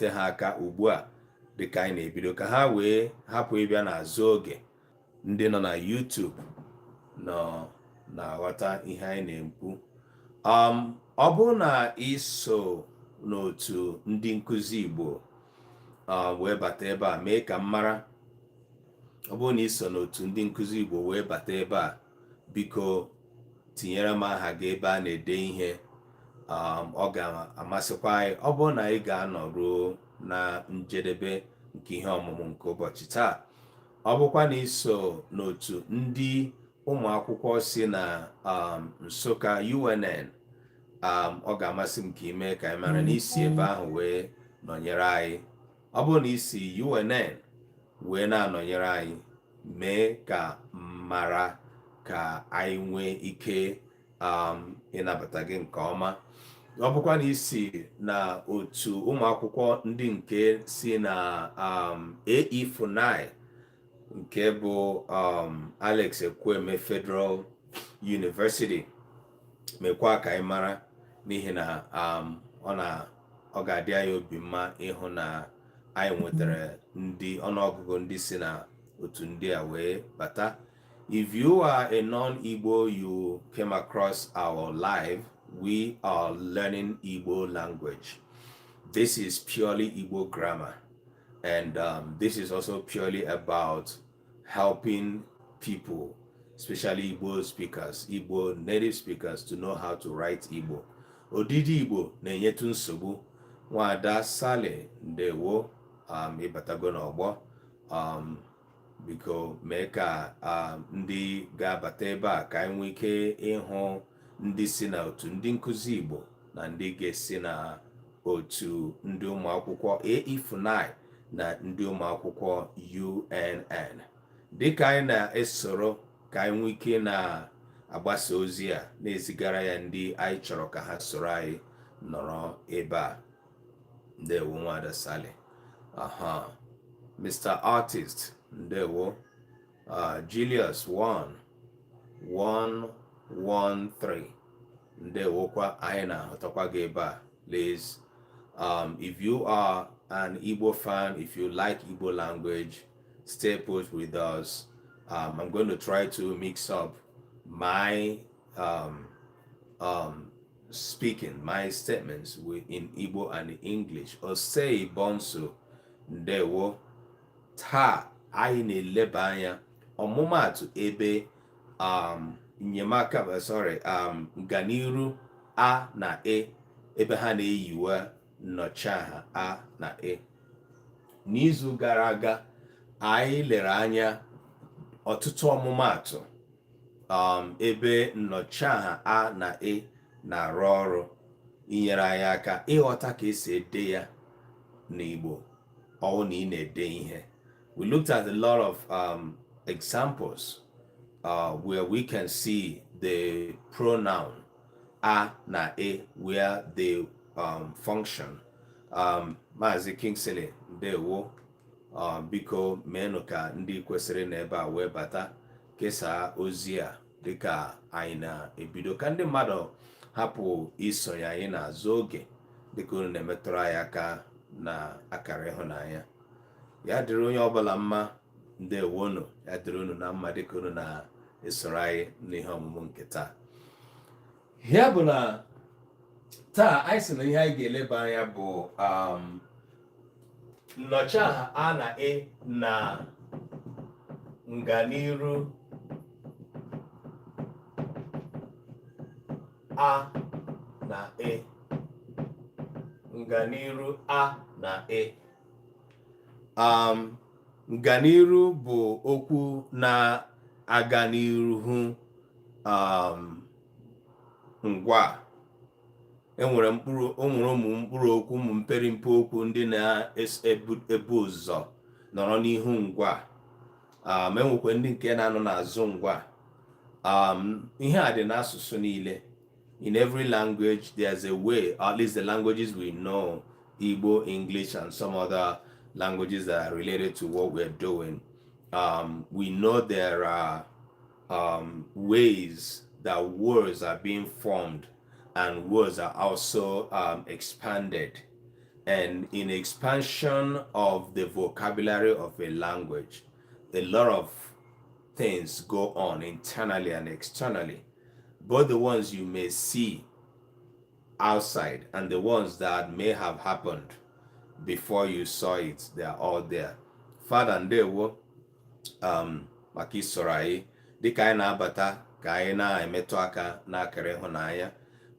na-erute ha aka ugbu a dịka anyị na-ebido, ka ha wee hapụ ịbịa n'azụ oge. Ndị nọ na YouTube nọ na-aghọta ihe anyị na-ekwu. Ọ bụrụ na ị so n'otu ndị nkụzi Igbo wee bata ebe a, mee ka m mara. Ọ bụrụ na ị so n'otu ndị nkụzi Igbo wee bata ebe a, biko tinyere m aha gị ebe a na-ede ihe. Ọ ga-amasịkwa anyị ọ bụrụ na ị ga-anọ ruo na njedebe nke ihe ọmụmụ nke ụbọchị taa. Ọ bụkwa na i so n'otu ndị ụmụ akwụkwọ si na Nsụka UNN, ọ ga-amasị m ka i mee ka anyị mara na i si ebe ahụ wee nọnyere anyị. Ọ bụrụ na i si UNN wee na-anọnyere anyị, mee ka m mara ka anyị nwee ike ịnabata gị nke ọma. Ọ bụkwa na i si na otu ụmụ akwụkwọ ndị nke si na AE Funai, nke bụ Alex Ekwueme Federal University, mekwa ka anyị mara, n'ihi na ọ ga-adị anyị obi mma ịhụ na anyị nwetara ndị ọnụọgụgụ ndị si na otu ndị a wee bata. If you are a non-Igbo, you came across our live, we are learning Igbo language. This is purely Igbo grammar, and this is also purely about helping people, especially Igbo speakers, Igbo native speakers, to know how to write Igbo. Odide Igbo na-enyetụ nsogbu. Nwada Sally, ndewo, ịbatago n'ọgbọ. Biko mee ka ndị ga-abata ebe a ka anyị nwee ike ịhụ ndị si na otu ndị nkụzi Igbo na ndị ga-esi na otu ndị ụmụ akwụkwọ AE Funai na ndị ụmụ akwụkwọ UNN, dịka anyị na-esoro ka anyị nwee ike na-agbasa ozi a, na-ezigara ya ndị anyị chọrọ ka ha soro anyị nọrọ ebe a. Ndewo, nwada Sally. Aha, Mr. Artist, ndewo. Julius 1 1 1 3, ndewokwa, anyị na-ahụtakwa gị ebe a. Please, if you are an Igbo fan, if you like Igbo language, stay put with us. I'm going to try to mix up my speaking, my statements with, in Igbo and English. Osei Bonsu, ndewo. Taa anyị na-eleba anya ọmụmaatụ ebe enyemaka, sorry, nganiru a na e, ebe ha na-eyiwe nnọchiaha a na e. N'izu gara aga, anyị lere anya ọtụtụ ọmụmaatụ ebe nnọchiaha a na e na-arụ ọrụ inyere anyị aka ịghọta ka esi ede ya n'Igbo ọwụ na ị na-ede ihe. We looked at a lot of examples where we can see the pronoun a na e, where they function. Maazị Kingsley, ndewo. Biko meenụ ka ndị kwesịrị n'ebe a wee bata. Kesaa ozi a dịka anyị na-ebido, ka ndị mmadụ hapụ isonye anyị n'azụ oge, dịka unu na-emetụrụ anyị aka na akara ịhụnanya. Ya dịrị onye ọbụla mma. Ndewonu, ya dịrị unu na mma dịka unu na-esoro anyị n'ihe ọmụmụ nke taa. Ya bụ na taa anyị sị na ihe anyị ga-eleba anya bụ nnọchiaha a na e na nganiru a na e, nganiru a na e. Nganiru bụ okwu na-aga n'ihu ngwa. Enwere mkpụrụ, o nwere ụmụ mkpụrụ okwu, ụmụ mperimpe okwu ndị na-ebu ụzọ nọrọ n'ihu ngwa. Enwekwa ndị nke na-anọ n'azụ ngwa. Ihe a dị n'asụsụ niile. In every language there's a way, at least the languages we know, Igbo, English and some other languages that are related to what we're doing. We know there are ways that words are being formed and words are also expanded. And in expansion of the vocabulary of a language, a lot of things go on internally and externally, both the ones you may see outside and the ones that may have happened before you saw it. They are all there. Father, ndewo maka isoro anyị dịka anyị na-abata ka anyị na-emetụ aka n'akara ịhụnanya,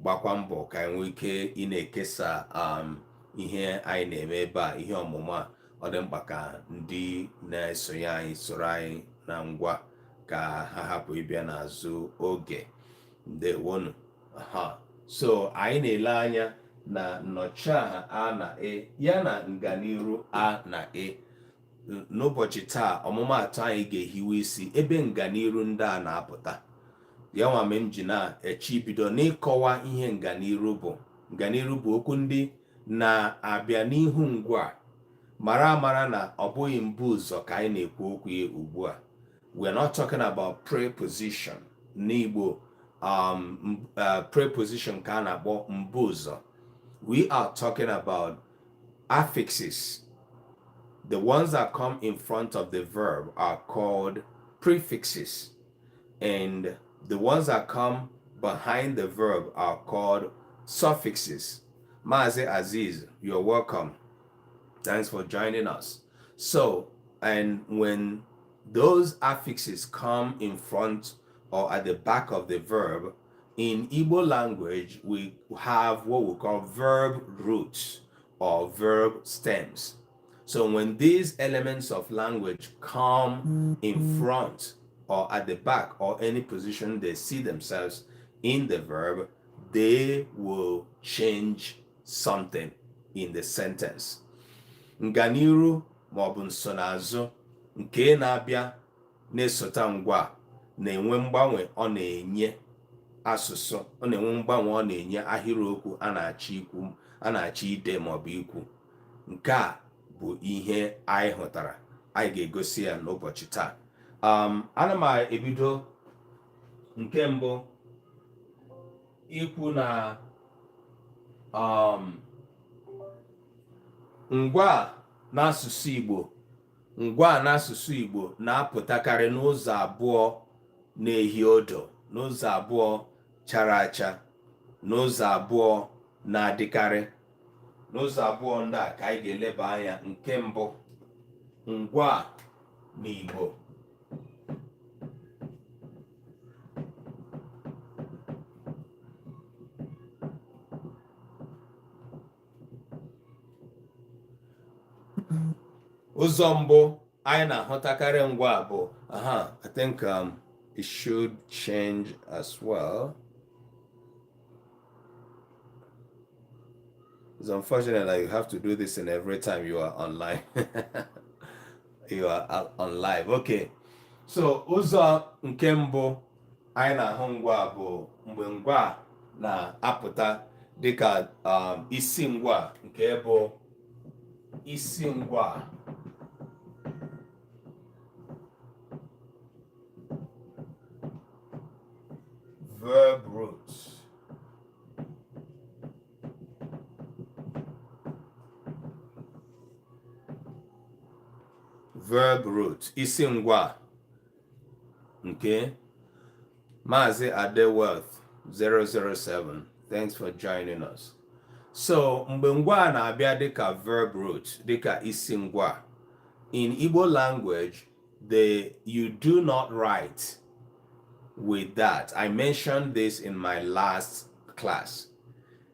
gbakwa mbọ ka anyị nwee ike ị na-ekesa ihe anyị na-eme ebe a, ihe ọmụmụ a. Ọ dị mkpa ka ndị na-esonye anyị soro anyị na ngwa ka ha hapụ ịbịa n'azụ oge. Ndewonu. Aha, so anyị na-ele anya na nnọchiaha a na e ya na nganiru a na e n'ụbọchị taa. Ọmụmaatụ anyị ga-ehiwe isi ebe nganiru ndị a na-apụta. Ya nwa m ji na-eche ibido n'ịkọwa ihe nganiru bụ. Nganiru bụ okwu ndị na-abịa n'ihu ngwa. Mara amara na ọ bụghị mbụ ụzọ ka anyị na-ekwu okwu ya ugbu a. We are not talking about preposition. N'Igbo, preposition ka a na-akpọ mbụ ụzọ. We are talking about affixes. The ones that come in front of the verb are called prefixes, and the ones that come behind the verb are called suffixes. Mazi Aziz, you're welcome. Thanks for joining us. So, and when those affixes come in front or at the back of the verb, in Igbo language, we have what we call verb roots or verb stems. So when these elements of language come in front or at the back or any position they see themselves in the verb, they will change something in the sentence. Nganiru maọbụ nsonaazụ nke na-abịa na-esota ngwa na-enwe mgbanwe ọ na-enye asụsụ, ọ na-enwe mgbanwe ọ na-enye ahịrịokwu a na-achọ ikwu, a na-achọ ide maọbụ ikwu. Nke a bụ ihe anyị hụtara anyị ga-egosi ya n'ụbọchị taa. Ana m ebido nke mbụ ikwu na ngwa n'asụsụ Igbo, ngwa n'asụsụ Igbo na-apụtakarị n'ụzọ abụọ na-ehi odo, n'ụzọ abụọ chara acha, n'ụzọ abụọ na-adịkarị. N'ụzọ abụọ ndị a ka anyị ga-eleba anya. Nke mbụ, ngwa n'Igbo. Ụzọ mbụ anyị na-ahụtakarị ngwa bụ, aha, I think it should change as well. It's unfortunate that you have to do this in every time you are online. You are on live. Okay. So ụzọ nke mbụ anyị na-ahụ ngwa bụ mgbe ngwa na-apụta dịka isi ngwa, nke bụ isi ngwa. Verb roots. Verb root, isi ngwa nke. Maazị Adewealth 007, thanks for joining us. So mgbe ngwa na-abịa dịka verb root, dịka isi ngwa in Igbo language, the you do not write with that. I mentioned this in my last class.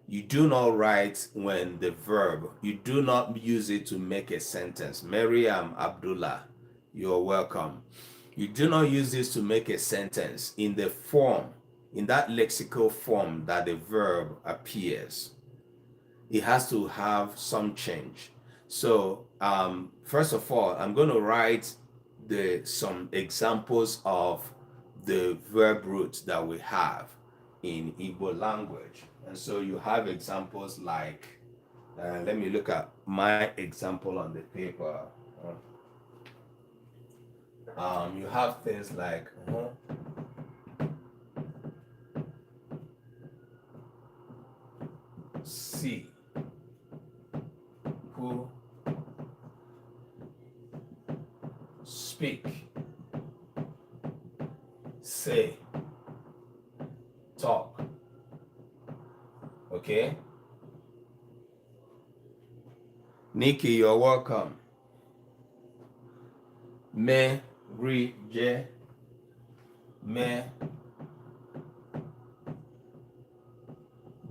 You do not write when the verb, you do not use it to make a sentence. Miriam Abdullah, you're welcome. You do not use this to make a sentence in the form, in that lexical form that the verb appears. It has to have some change. So first of all, I'm going to write the some examples of the verb roots that we have in Igbo language. And so you have examples like, let me look at my example on the paper. You have things like si, Speak, say, talk. Okay? Nikki, you're welcome. Me, ri, je, me,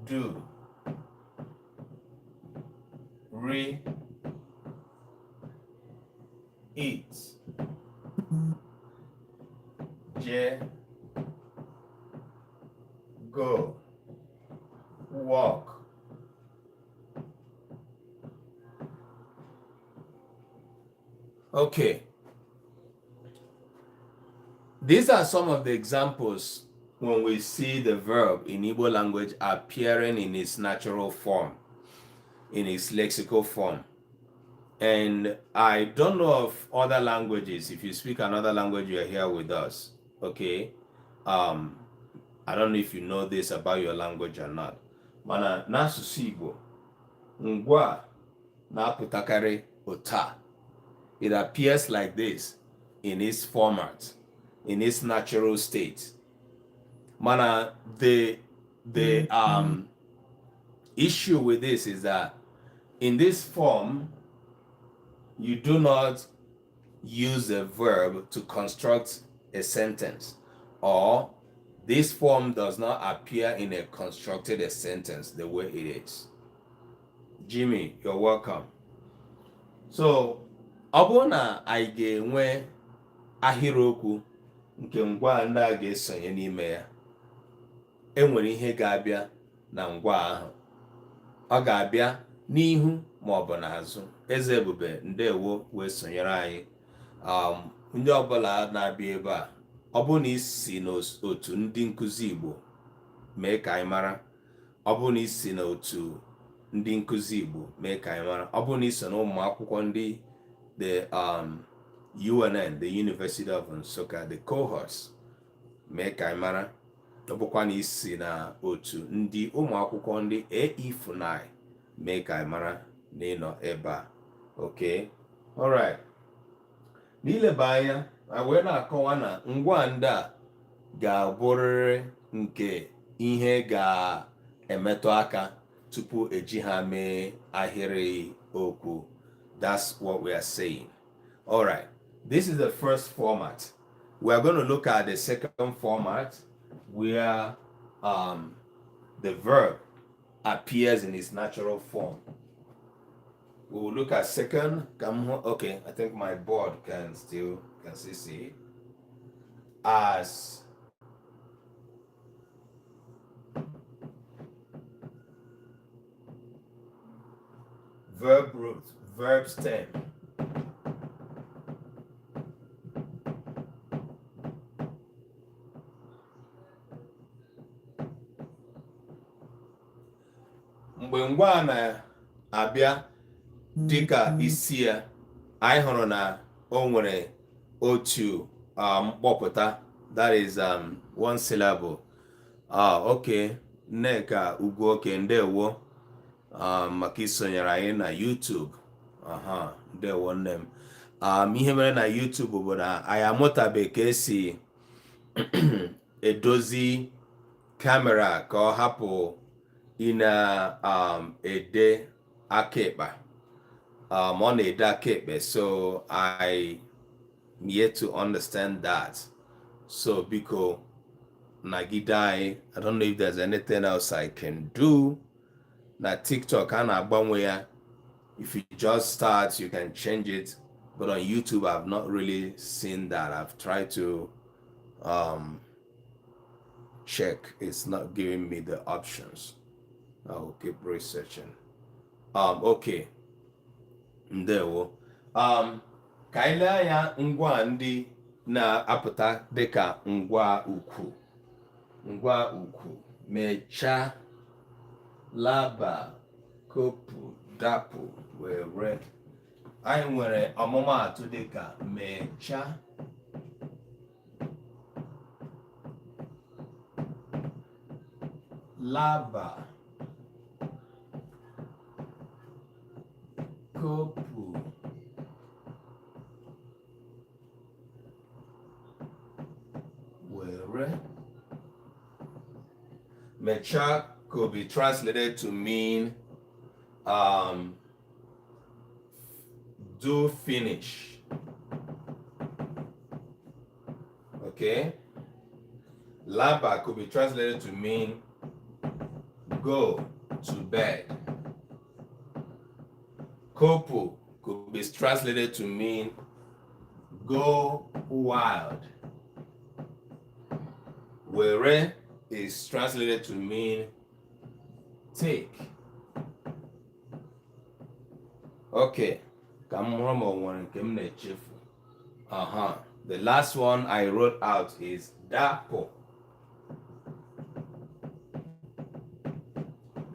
do, ri, eat, je, go, walk. Okay. These are some of the examples when we see the verb in Igbo language appearing in its natural form, in its lexical form. And I don't know of other languages. If you speak another language, you're here with us. Okay. I don't know if you know this about your language or not. Mana n'asụsụ Igbo, ngwa na-apụtakarị otu a. It appears like this in its format, in its natural state. Mana the issue with this is that in this form, you do not use a verb to construct a sentence, or this form does not appear in a constructed a sentence the way it is. Jimmy, you're welcome. So, ọ bụrụ na anyị ga-enwe ahịrịokwu nke ngwa ndị a ga-esonye n'ime ya, enwere ihe ga-abịa na ngwa ahụ. Ọ ga-abịa n'ihu ma ọ bụ n'azụ. Eze Ebube, ndewo wee sonyere anyị. Ndị ọbụla na-abịa ebe a, ọ bụrụ na i si n'otu ndị nkụzi Igbo, mee ka anyị mara. Ọ bụrụ na i si n'otu ndị nkụzi Igbo, mee ka anyị mara. Ọ bụrụ na i so na ụmụ akwụkwọ ndị the UNN, the University of Nsukka, the cohorts, mee ka anyị mara. Ọ bụkwa na i si na otu ndị ụmụ akwụkwọ ndị AE FUNAI, mee ka anyị mara na ị nọ ebe a. Okay, alright. N'ileba anya, anyị wee na-akọwa na ngwa ndị a ga-abụrịrị nke ihe ga-emetụ aka tupu eji ha mee ahịrị okwu. That's what we are saying. All right. This is the first format. We are going to look at the second format where the verb appears in its natural form. We will look at second. Come, okay, I think my board can still see as verb root, verb stem. Mgbe ngwa na-abịa dịka isi ya, anyị hụrụ na o nwere otu mkpọpụta, that is one syllable. Ah, okay. Nneka Ugwuoke, ndewo maka isonyere anyị na YouTube. Aha, ndewo nne m. Ihe mere na YouTube bụ na anyị amụtabeghị ka esi edozi camera ka ọ hapụ ị na ede aka ekpe. Ọ na-ede aka ekpe, so I yet to understand that. So biko nagide anyị. I don't know if there's anything else I can do. Na TikTok a na-agbanwe ya. If you just start, you can change it. But on YouTube, I've not really seen that. I've tried to check. It's not giving me the options. I will keep researching. Okay. Ndewo. Ka anyị lee anya ngwa ndị na-apụta dịka ngwa ukwu. Ngwa ukwu: mechaa, laba, kopu, dapụ, were. Anyị nwere ọmụmaatụ dịka mechaa, laba, kopu, Mecha could be translated to mean do finish. Okay. Laba could be translated to mean go to bed. Kopu could be translated to mean go wild. Were is translated to mean take. Okay, ka m hụrụ ma o nwere nke m na-echefu. Aha. The last one I wrote out is dapụ,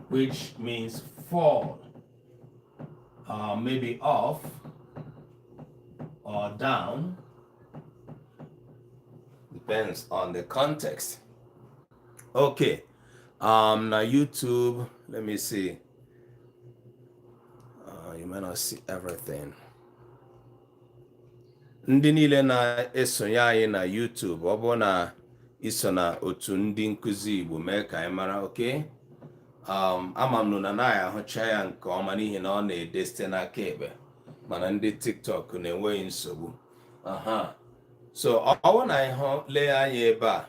which means fall, maybe off or down, depends on the context. Okay, now YouTube, let me see. You may not see everything. Ndị niile na-esonye anyị na YouTube, ọ bụrụ na iso na otu ndị nkụzi Igbo, mee ka anyị mara. Okay, ama m na anaghị ahụcha ya nke ọma n'ihi na ọ na-ede site n'aka ekpe, mana ndị TikTok na-enweghị nsogbu. Aha, so ọ bụrụ na anyị hụ lee anya ebe a,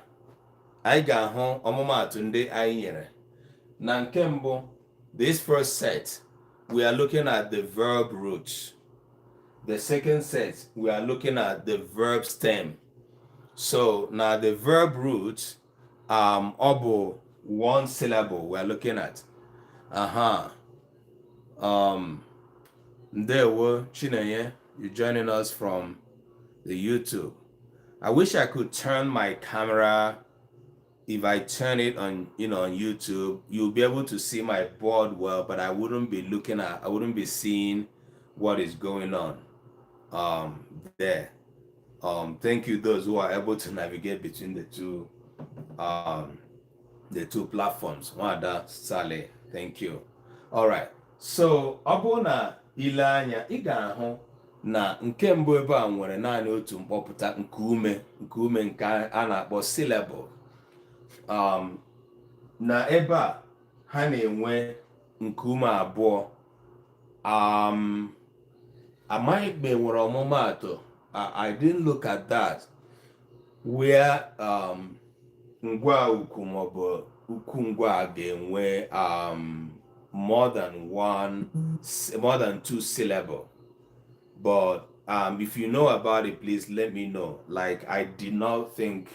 anyị ga-ahụ ọmụmaatụ ndị anyị nyere na nke mbụ. This first set, we are looking at the verb roots. The second set, we are looking at the verb stem. So now the verb root, ọ bụ one syllable we are looking at. Aha. Ndewo Chinenye, you joining us from the YouTube. I wish I could turn my camera. If I turn it on YouTube, you'll be able to see my board well, but I wouldn't be seeing what is going on there. Thank you, those who are able to navigate between the two platforms. Nwada Sale, thank you. All right. So ọ bụrụ na ile anya, ị ga-ahụ na nke mbụ ebe a nwere naanị otu mkpọpụta nke ume nke a na-akpọ syllable. Na ebe a ha na-enwe nkuume abụọ. Amaghị mgbe nwere ọmụmaatụ. I didn't look at that where ngwa ukwu maọbụ ukwu ngwa ga-enwe more than one, more than two syllable, but if you know about it, please let me know. Like, I did not think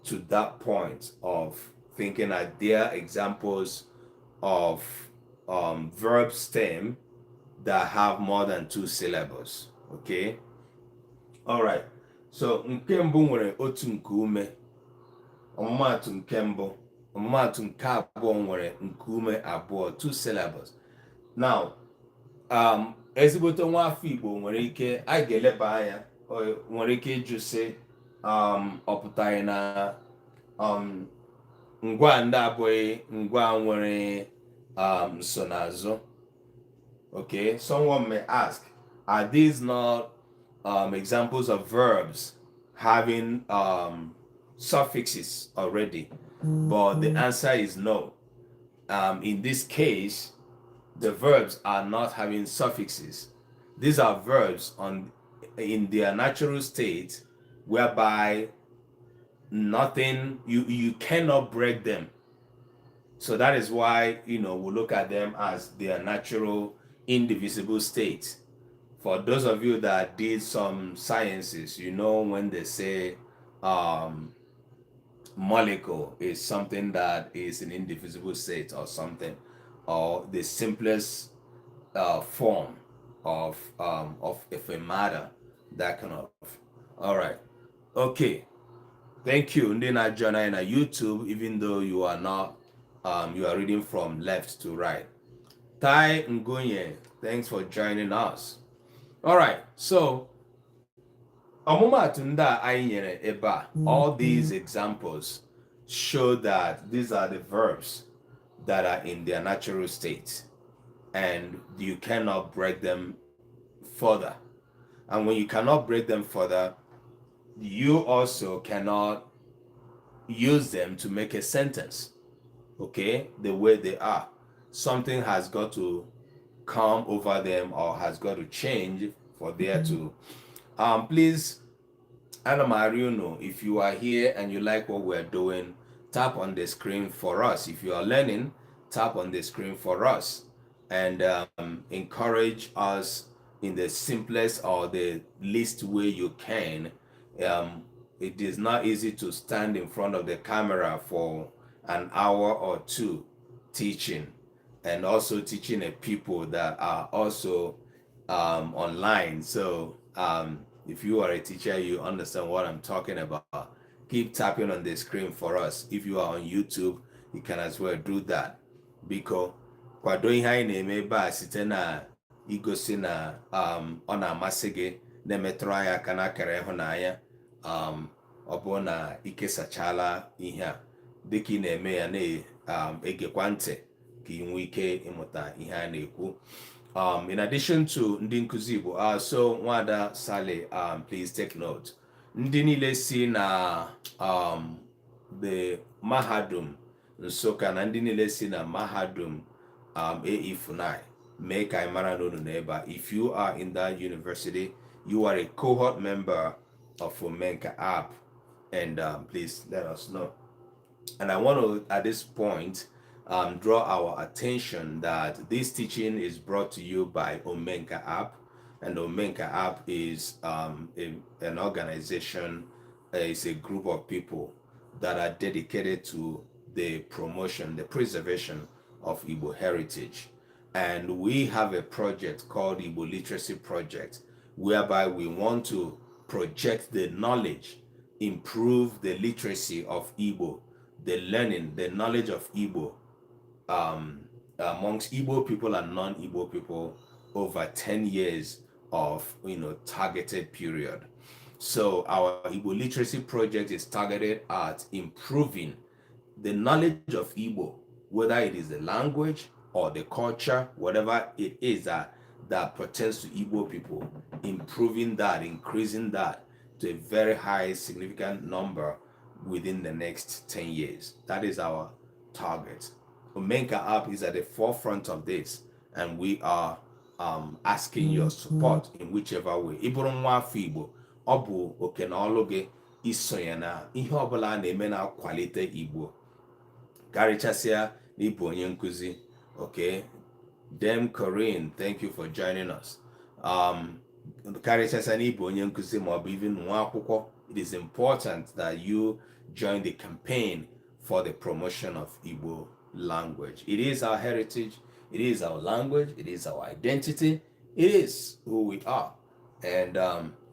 to that point of thinking that there are examples of verb stem that have more than two syllables. Okay, all right. So nke mbụ nwere otu nkuume, ọmụmaatụ nke mbụ. Ọmụmaatụ nke abụọ nwere nkuume abụọ, two syllables. Now, ezigbote nwa afọ Igbo nwere ike anyị ga-eleba anya, nwere ike ịjụ sị, ọ pụtaghị na ngwa ndị abụghị ngwa nwere nsonaazụ? Okay, someone may ask, are these not examples of verbs having suffixes already? But the answer is no. In this case, the verbs are not having suffixes. These are verbs on in their natural state, whereby nothing you cannot break them. So that is why we look at them as their natural indivisible state. For those of you that did some sciences, you know when they say molecule is something that is an indivisible state or something, or the simplest form of a matter, that kind of. All right, okay. Thank you, ndị na-join anyị na YouTube, even though you are not, you are reading from left to right. Tai Ngunye, thanks for joining us. All right, so ọmụmaatụ ndị a anyị nyere ebe a, all these examples show that these are the verbs that are in their natural state and you cannot break them further. And when you cannot break them further, you also cannot use them to make a sentence. okay, the way they are. Something has got to come over them or has got to change for there to. Please, ana m arịọ unu, if you are here and you like what we're doing, tap on the screen for us. If you are learning, tap on the screen for us and encourage us in the simplest or the least way you can. It is not easy to stand in front of the camera for an hour or two teaching and also teaching a people that are also online. So if you are a teacher, you understand what I'm talking about. Keep tapping on the screen for us. If you are on YouTube, you can as well do that. Biko, kwado ihe anyị na-eme ebe a site na igosi na ọ na-amasị gị na-emetụrụ anyị aka n'akara ịhụnanya ọ bụrụ na ikesachala ihe a dịka ị na-eme ya na-egekwa ntị ka ị nwee ike ịmụta ihe a na-ekwu. In addition to ndị nkụzi Igbo, so Nwada Sally, please take note. Ndị niile si na the Mahadum Nsụka na ndị niile si na Mahadum AE Funai, mee ka anyị mara na unu n'ebe a. If you are in that university, you are a cohort member of Omenka app, and please let us know. And I want to, at this point, draw our attention that this teaching is brought to you by Omenka app. And Omenka app is an organization, is a group of people that are dedicated to the promotion, the preservation of Igbo heritage. And we have a project called Igbo Literacy Project, whereby we want to project the knowledge, improve the literacy of Igbo, the learning, the knowledge of Igbo amongst Igbo people and non-Igbo people over 10 years of targeted period. So our Igbo Literacy Project is targeted at improving the knowledge of Igbo, whether it is the language or the culture, whatever it is that pertains to Igbo people, improving that, increasing that to a very high, significant number within the next 10 years. That is our target. Omenka app is at the forefront of this, and we are asking your support in whichever way. Ị bụrụ nwa afọ Igbo, ọ bụ oke na ọlụ gị isonye na ihe ọbụla a na-eme na-akwalite Igbo, karịchasịa n'ịbụ onye nkụzi. Okay, Dem Corinne, thank you for joining us. Karịchasịa n'ịbụ onye nkụzi ma ọ bụ even nwa akwụkwọ, it is important that you join the campaign for the promotion of Igbo language. It is our heritage, it is our language, it is our identity, it is who we are. And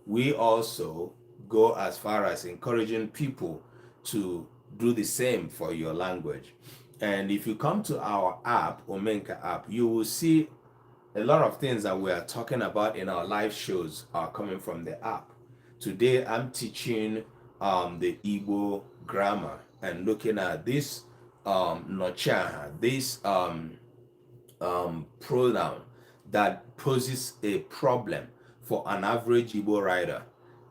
we also go as far as encouraging people to do the same for your language. And if you come to our app, Omenka app, you will see a lot of things that we are talking about in our live shows are coming from the app. Today, I'm teaching the Igbo grammar and looking at this nnọchiaha, this pronoun that poses a problem for an average Igbo writer.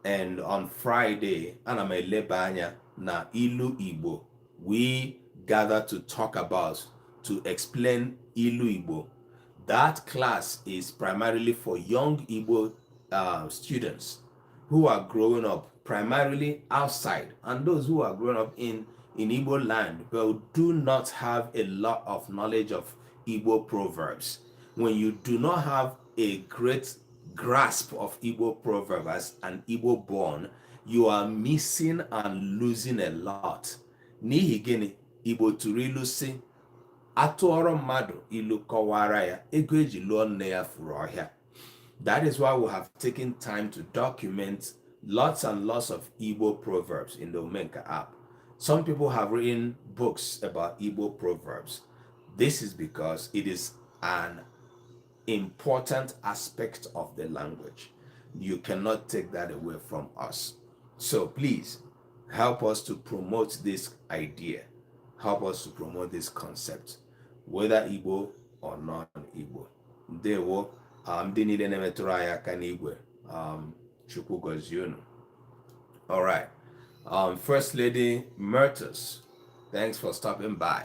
And on Friday, ana m eleba anya na Ilu Igbo. We gather to talk about, to explain Ilu Igbo. That class is primarily for young Igbo students who are growing up primarily outside and those who are growing up in Igbo land but do not have a lot of knowledge of Igbo proverbs. When you do not have a great grasp of Igbo proverb as an Igbo born, you are missing and losing a lot. N'ihi gịnị? Igbo tụrụ ilu sị, atụọrọ mmadụ ilu kọwara ya, ego eji lụọ nne ya furu ọhịa. That is why we have taken time to document lots and lots of Igbo proverbs in the Omenka app. Some people have written books about Igbo proverbs. This is because it is an important aspect of the language. You cannot take that away from us. So please help us to promote this idea. Help us to promote this concept, whether Igbo or non-Igbo. Ndewo, ndị niile na-emetụrụ anyị aka n'igwe, Chukwu gọzie unu. All right. First Lady Myrtus, thanks for stopping by.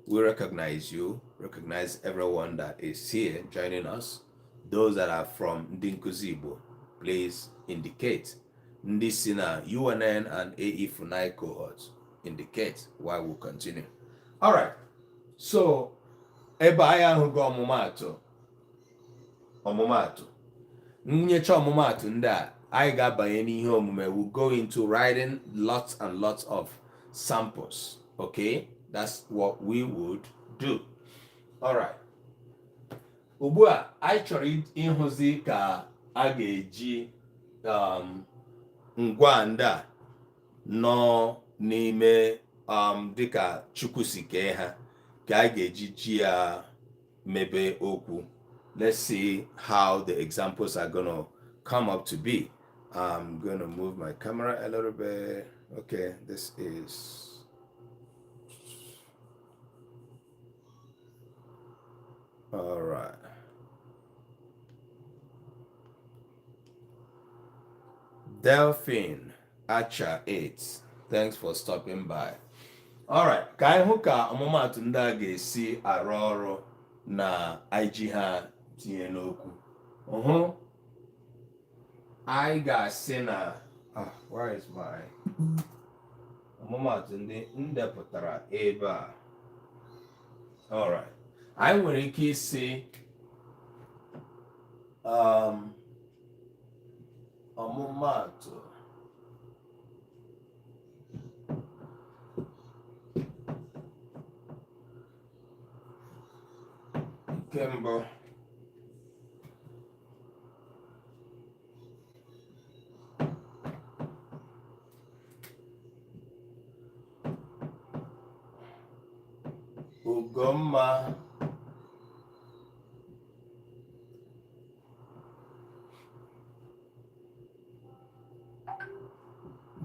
We recognize you, recognize everyone that is here joining us. Those that are from Ndị Nkuzi Igbo, please indicate. Ndị si na UNN and AE Funai cohort, indicate while we continue. All right. So, ebe anyị ahụgo ọmụmaatụ nyecha ọmụmaatụ ndị a, anyị ga-abanye n'ihe omume. We go into writing lots and lots of samples. Okay, that's what we would do. All right. Ugbu a anyị chọrọ ịhụzi ka a ga-eji ngwa ndị a nọ n'ime dịka Chukwu si kee ha, ka a ga-eji ji ya mebe okwu. Let's see how the examples are gonna come up to be. I'm gonna move my camera a little bit. Okay, this is all right. Delphine Acha 8, thanks for stopping by. All right, ka anyị hụ ka ọmụmaatụ ndị a ga-esi arụ ọrụ na anyị ji ha tinye n'okwu. Hụ, anyị ga-asị na, ah, where is my ọmụmaatụ ndị m depụtara ebe a? All right. Anyị nwere ike isi ọmụmaatụ nke mbụ. Ugomma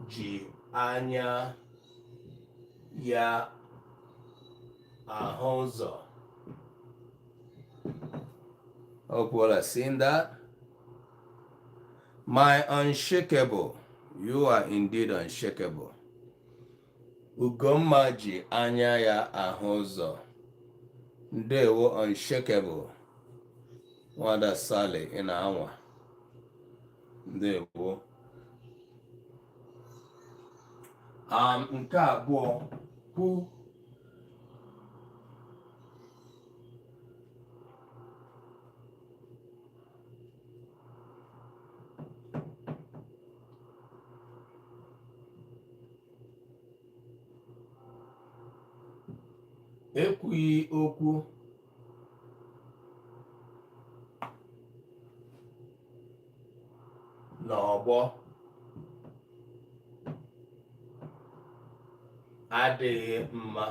ji anya ya ahụ ụzọ. Hope you all have seen that. My unshakable, you are indeed unshakable. Ugomma ji anya ya ahụ ụzọ. Ndewo, unshakable. Nwada Sally, ị na-anwa. Ndewo. Nke abụọ, kwu. Ekwughị okwu n'ọgbọ adịghị mma.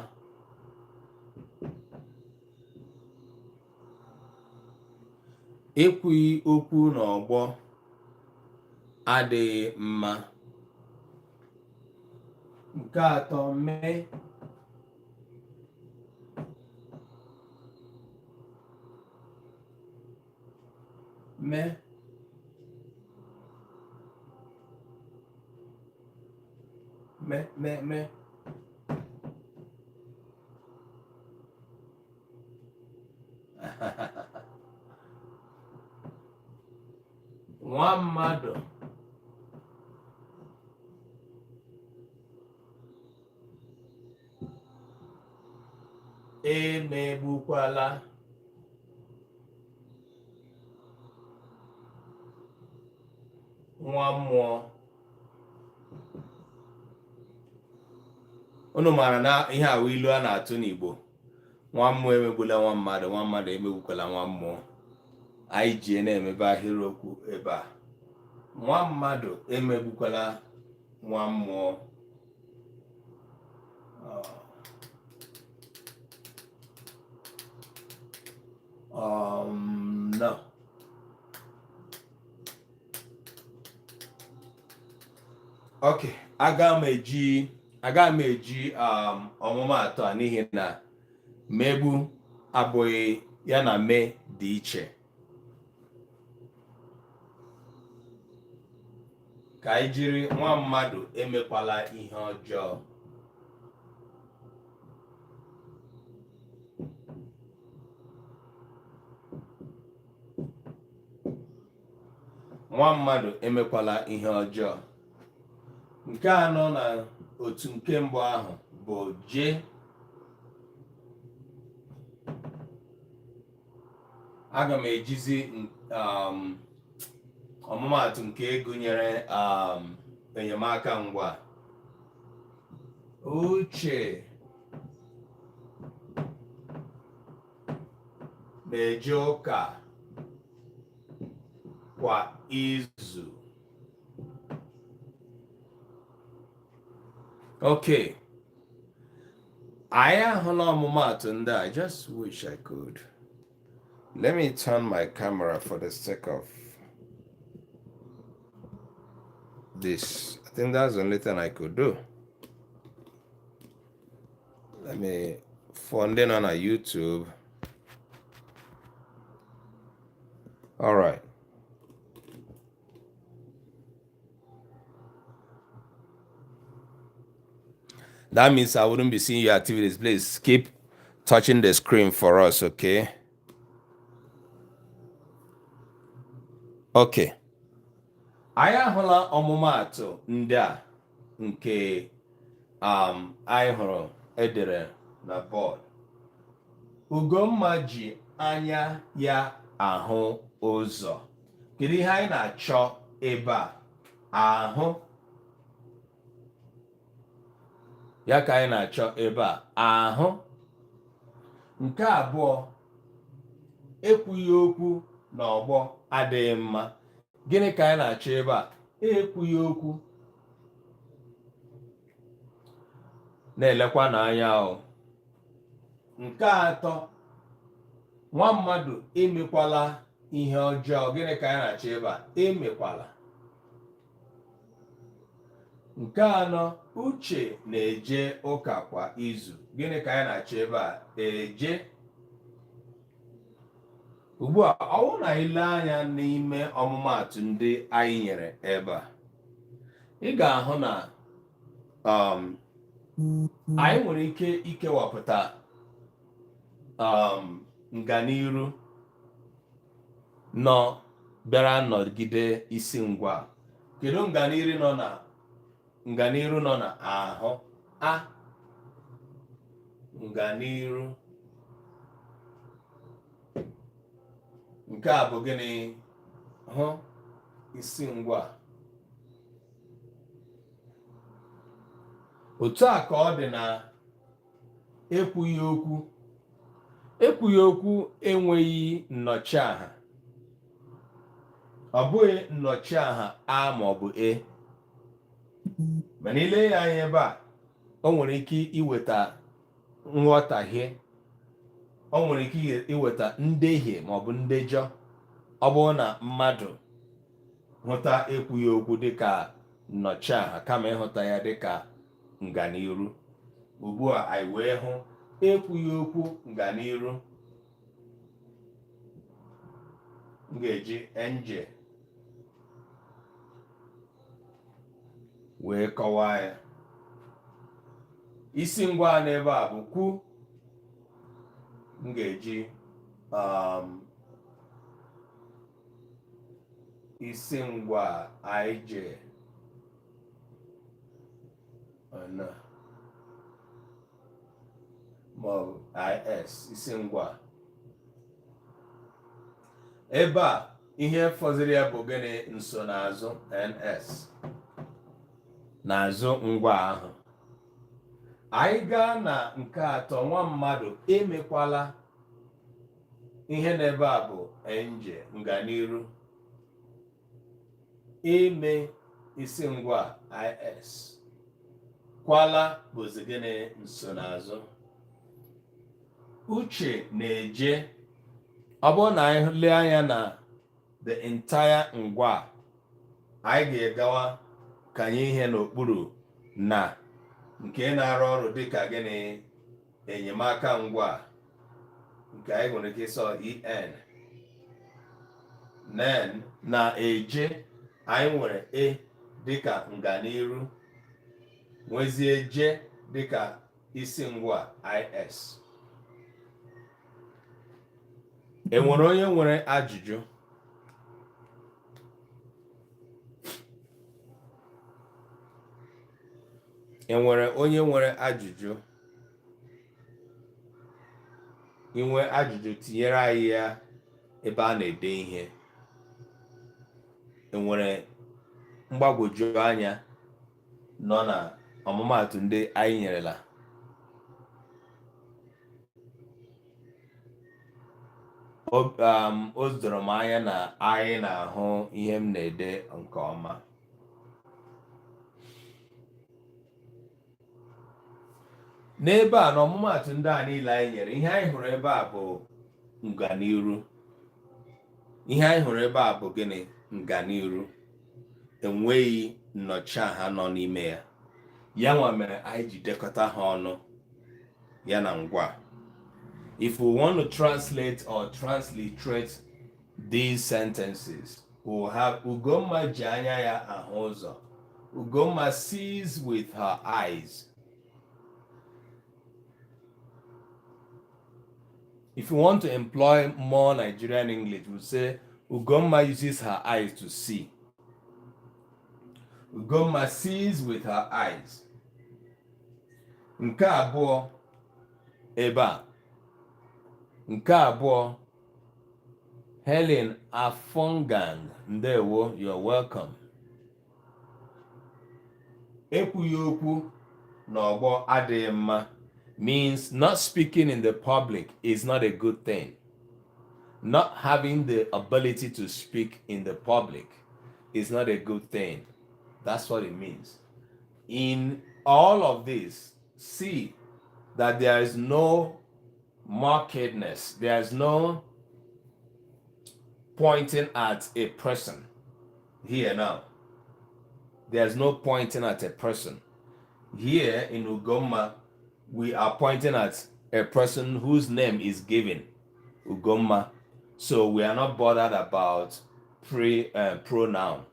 Ekwughị okwu n'ọgbọ adịghị mma. Nke atọ, mee. Mee. Mee, mee, mee. Nwa mmadụ emegbukwala nwa mmụọ. Unu maara na ihe a wụ ilu a na-atụ n'Igbo. Nwa mmụọ emegbula nwa mmadụ, nwa mmadụ emegbukwala nwa mmụọ. Anyị ji na-emebe ahịrịokwu ebe a. Nwa mmadụ emegbukwala nwa mmụọ. No. Okay, aga m eji ọmụmaatụ a n'ihi na megbu abụghị ya na mee dị iche. Ka anyị jiri nwa mmadụ emekwala ihe ọjọọ. Nwa mmadụ emekwala ihe ọjọọ. Nke anọ na otu nke mbụ ahụ bụ je. Aga m ejizi ọmụmaatụ nke gụnyere enyemaka ngwa. Uche na-eje ụka kwa izu. Okay. Anyị ahụla ọmụmaatụ ndị a. I just wish I could. Let me turn my camera for the sake of this. I think that's the only thing I could do. Let me, for ndị nọ na YouTube. All right. That means I wouldn't be seeing your activities. Please keep touching the screen for us, okay? Okay. Anyị ahụla ọmụmaatụ ndị a nke anyị hụrụ edere na bọọdụ. Ugomma ji anya ya ahụ ụzọ. Kedu ihe anyị na-achọ ebe a? Ahụ. Ya ka anyị na-achọ ebe a. Ahụ. Nke abụọ, ekwughị okwu n'ọgbọ adịghị mma. Gịnị ka anyị na-achọ ebe a? Ekwughị okwu. Na-elekwa n'anya o. Nke atọ, nwa mmadụ emekwala ihe ọjọọ. Gịnị ka anyị na-achọ ebe a? Emekwala. Nke anọ, Uche na-eje ụka kwa izu. Gịnị ka anyị na-achọ ebe a? Eje. Ugbu a, ọ bụrụ na anyị lee anya n'ime ọmụmaatụ ndị anyị nyere ebe a, ị ga-ahụ na anyị nwere ike ikewapụta nganiru nọ bịara nọgide isi ngwa. Kedu nganiru nọ na nganiru nọ na ahụ? A nganiru nke a bụ gịnị? Hụ isi ngwa. Otu a ka ọ dị na ekwughị okwu. Ekwughị okwu enweghị nnọchiaha. Ọ bụghị nnọchiaha a ma ọ bụ e. Mana i lee ya anya ebe a, o nwere ike iweta nghọtahie, o nwere ike iweta ndehie ma ọ bụ ndejọ ọ bụrụ na mmadụ hụta ekwughị okwu dịka nnọchiaha kama ịhụta ya dịka nganiru. Ugbu a anyị wee hụ ekwughị okwu nganiru. M ga-eji nj wee kọwaa ya. Isi ngwa n'ebe a bụ kwu. M ga-eji isi ngwa ij na maọbụ is isi ngwa ebe a. Ihe fọziri ya bụ gịnị? Nsonaazụ ns n'azụ ngwa ahụ. Anyị gaa na nke atọ, nwa mmadụ emekwala ihe n'ebe a bụ nj nganiru eme isi ngwa is kwala bụzi gịnị? Nsonaazụ. Uche na-eje. Ọ bụrụ na anyị lee anya na the entire ngwa, anyị ga-agawa kanye ihe n'okpuru na nke na-arụ ọrụ dịka gịnị? Enyemaka ngwa, nke anyị nwere ike ịsọ en nen na eje. Anyị nwere e dịka nganiru, nwezie je dịka isi ngwa is. E nwere onye nwere ajụjụ? Enwere onye nwere ajụjụ? I nwee ajụjụ, tinyere anyị ya ebe a na-ede ihe. Enwere mgbagwoju anya nọ na ọmụmaatụ ndị anyị nyerela? O doro m anya na anyị na-ahụ ihe m na-ede nke ọma. N'ebe a, n'ọmụmaatụ ndị a niile anyị nyere, ihe anyị hụrụ ebe a bụ nganiru. Ihe anyị hụrụ ebe a bụ gịnị? Nganiru. Enweghị nnọchiaha nọ n'ime ya. Ya nwa mere anyị ji dekọta ha ọnụ ya na ngwa. If we want to translate or transliterate these sentences, we will have Ugomma ji anya ya ahụ ụzọ. Ugomma sees with her eyes. If you want to employ more Nigerian English, we'll say Ugomma uses her eyes to see. Ugomma sees with her eyes. Nke abụọ ebe a. Nke abụọ, Helen Afongang, ndewo, you're welcome. Ekwughị okwu n'ọgbọ adịghị mma means not speaking in the public is not a good thing. Not having the ability to speak in the public is not a good thing. That's what it means. In all of this, see that there is no markedness, there is no pointing at a person here now. There's no pointing at a person. Here in Ugomma, we are pointing at a person whose name is given, Ugomma. So we are not bothered about pronoun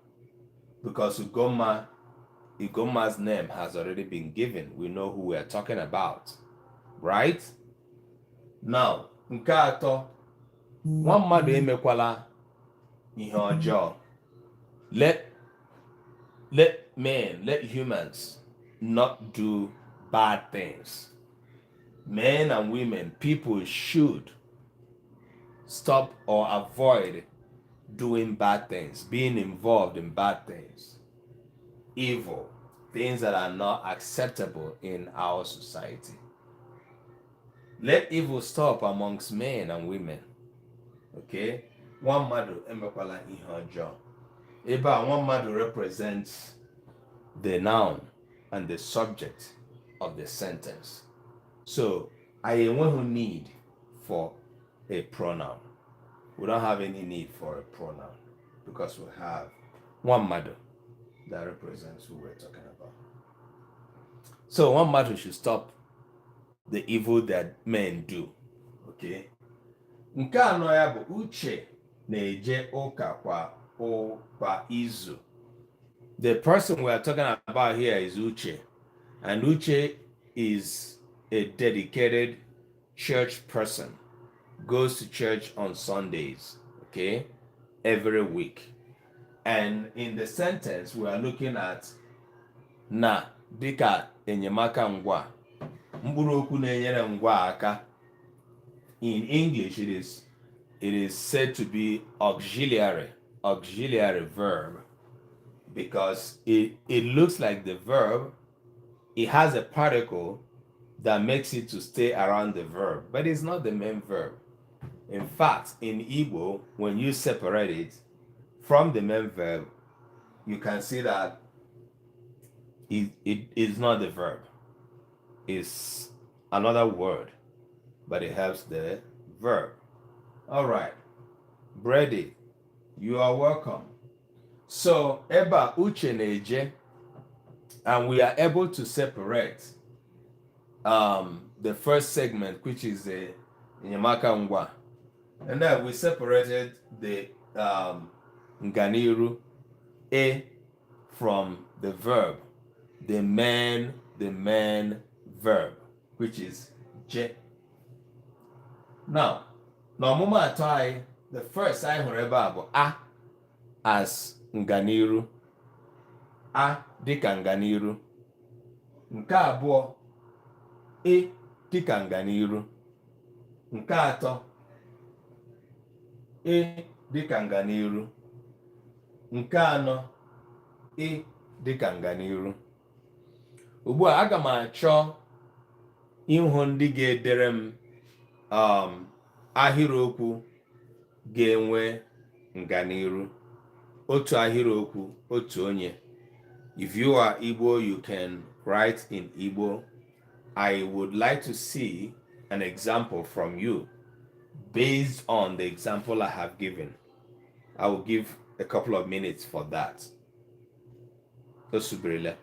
because Ugomma's name has already been given. We know who we are talking about, right? Now, nke atọ, nwa mmadụ emekwala ihe ọjọọ. Let men, let humans not do bad things. Men and women, people should stop or avoid doing bad things, being involved in bad things, evil, things that are not acceptable in our society. Let evil stop amongst men and women. Okay? Nwa mmadụ emekwala ihe ọjọọ. Ebe a, nwa mmadụ represents the noun and the subject of the sentence. So, anyị enweghị need for a pronoun. We don't have any need for a pronoun because we have nwa mmadụ that represents who we're talking about. So nwa mmadụ should stop the evil that men do. Okay? Nke anọ ya bụ Uche na-eje ụka kwa izu. The person we are talking about here is Uche. And Uche is a dedicated church person. Goes to church on Sundays, okay? Every week. And in the sentence, we are looking at na dịka enyemaka ngwa. Mkpụrụ okwu na-enyere ngwa aka. In English, it is said to be auxiliary verb because it looks like the verb. It has a particle that makes it to stay around the verb, but it's not the main verb. In fact, in Igbo, when you separate it from the main verb, you can see that it is not the verb. It's another word, but it helps the verb. All right. Brady, you are welcome. So, ebe a, Uche na-eje, and we are able to separate the first segment, which is the enyemaka ngwa. And then we separated the nganiru, e, from the verb, the main verb, which is je. Now, n'ọmụmaatụ anyị, the first anyị hụrụ ebe a bụ a as nganiru. A dịka nganiru. Nke abụọ, e dịka nganiru. Nke atọ, e dịka nganiru. Nke anọ, e dịka nganiru. Ugbu a, aga m achọ ịhụ ndị ga-edere m ahịrịokwu ga-enwe nganiru. Otu ahịrịokwu, otu onye. If you are Igbo, you can write in Igbo. I would like to see an example from you based on the example I have given. I will give a couple of minutes for that. Osubirila.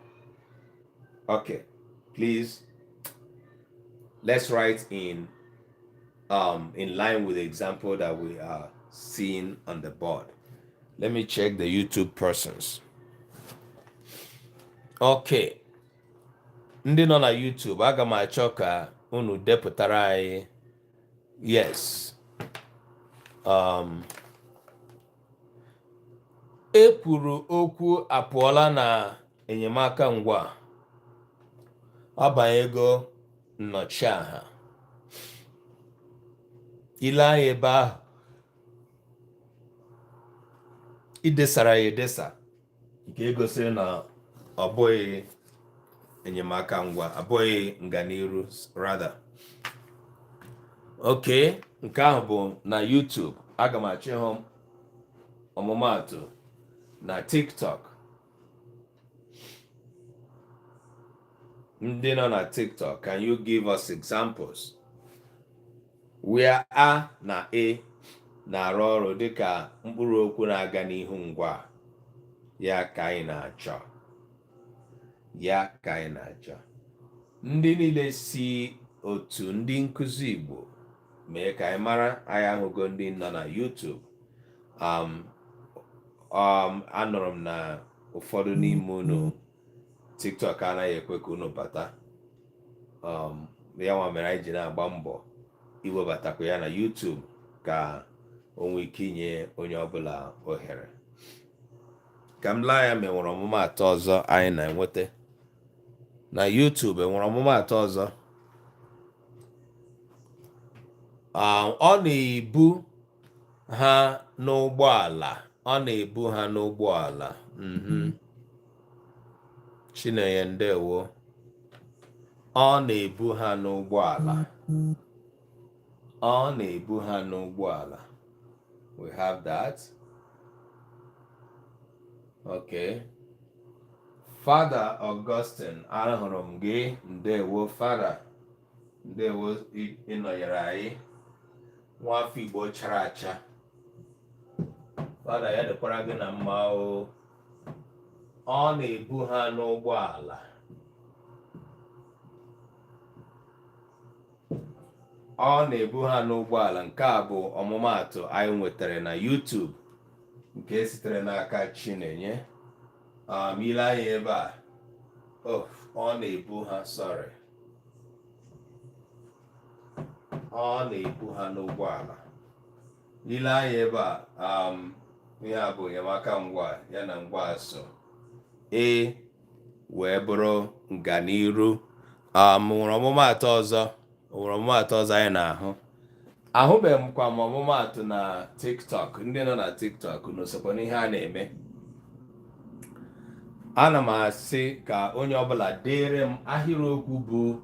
Okay, please, let's write in line with the example that we are seeing on the board. Let me check the YouTube persons. Okay. Ndị nọ na YouTube, aga m achọ ka unu depụtara anyị, yes. E kwuru okwu apụọla na enyemaka ngwa, ọ banyego nnọchiaha. Ile anya ebe ahụ idesara ya edesa nke gosiri na ọ bụghị enyemaka ngwa, abụghị nganiru rather. Okay, nke ahụ bụ na YouTube. Aga m achọ ịhụ ọmụmaatụ na TikTok. Ndị nọ na TikTok, can you give us examples where a na e na-arụ ọrụ dịka mkpụrụ okwu na-aga n'ihu ngwa? Ya ka anyị na-achọ. Ya ka anyị na-achọ. Ndị niile si otu ndị nkụzi Igbo mee ka anyị mara. Anyị ahụgo ndị nọ na YouTube. Anụrụ m na ụfọdụ n'ime unu, TikTok anaghị ekwe ka unu bata. Ya nwa mere anyị ji na-agba mbọ iwebatakwa ya na YouTube ka o nwee ike inye onye ọbụla ohere. Ka m lee anya ma enwere ọmụmaatụ ọzọ anyị na-enweta na YouTube. Enwere ọmụmaatụ ọzọ? Ọ na-ebu ha n'ụgbọala. Ọ na-ebu ha n'ụgbọala. Chinenye, ndewo. Ọ na-ebu ha n'ụgbọala. Ọ na-ebu ha n'ụgbọala. We have that. Okay. Father Augustine, ahụrụ m gị. Ndewo, Father. Ndewo ịnọnyere anyị. Nwafọ Igbo chara acha. Father, ya dịkwara gị na mma o. Ọ na-ebu ha n'ụgbọala. Ọ na-ebu ha n'ụgbọala. Nke a bụ ọmụmaatụ anyị nwetara na YouTube nke sitere n'aka Chinenye. Ile anya ebe a, oh, ọ na-ebu ha, sorry, ọ na-ebu ha n'ụgbọala. Ile anya ebe a, ihe a bụ enyemaka ngwa, ya na ngwa so, e wee bụrụ nganiru. Nwere ọmụmaatụ ọzọ? Nwere ọmụmaatụ ọzọ anyị na-ahụ? Ahụbeghị m kwa m ọmụmaatụ na TikTok. Ndị nọ na TikTok, unu sokwa n'ihe a na-eme? Ana m asị ka onye ọbụla deere m ahịrịokwu bụ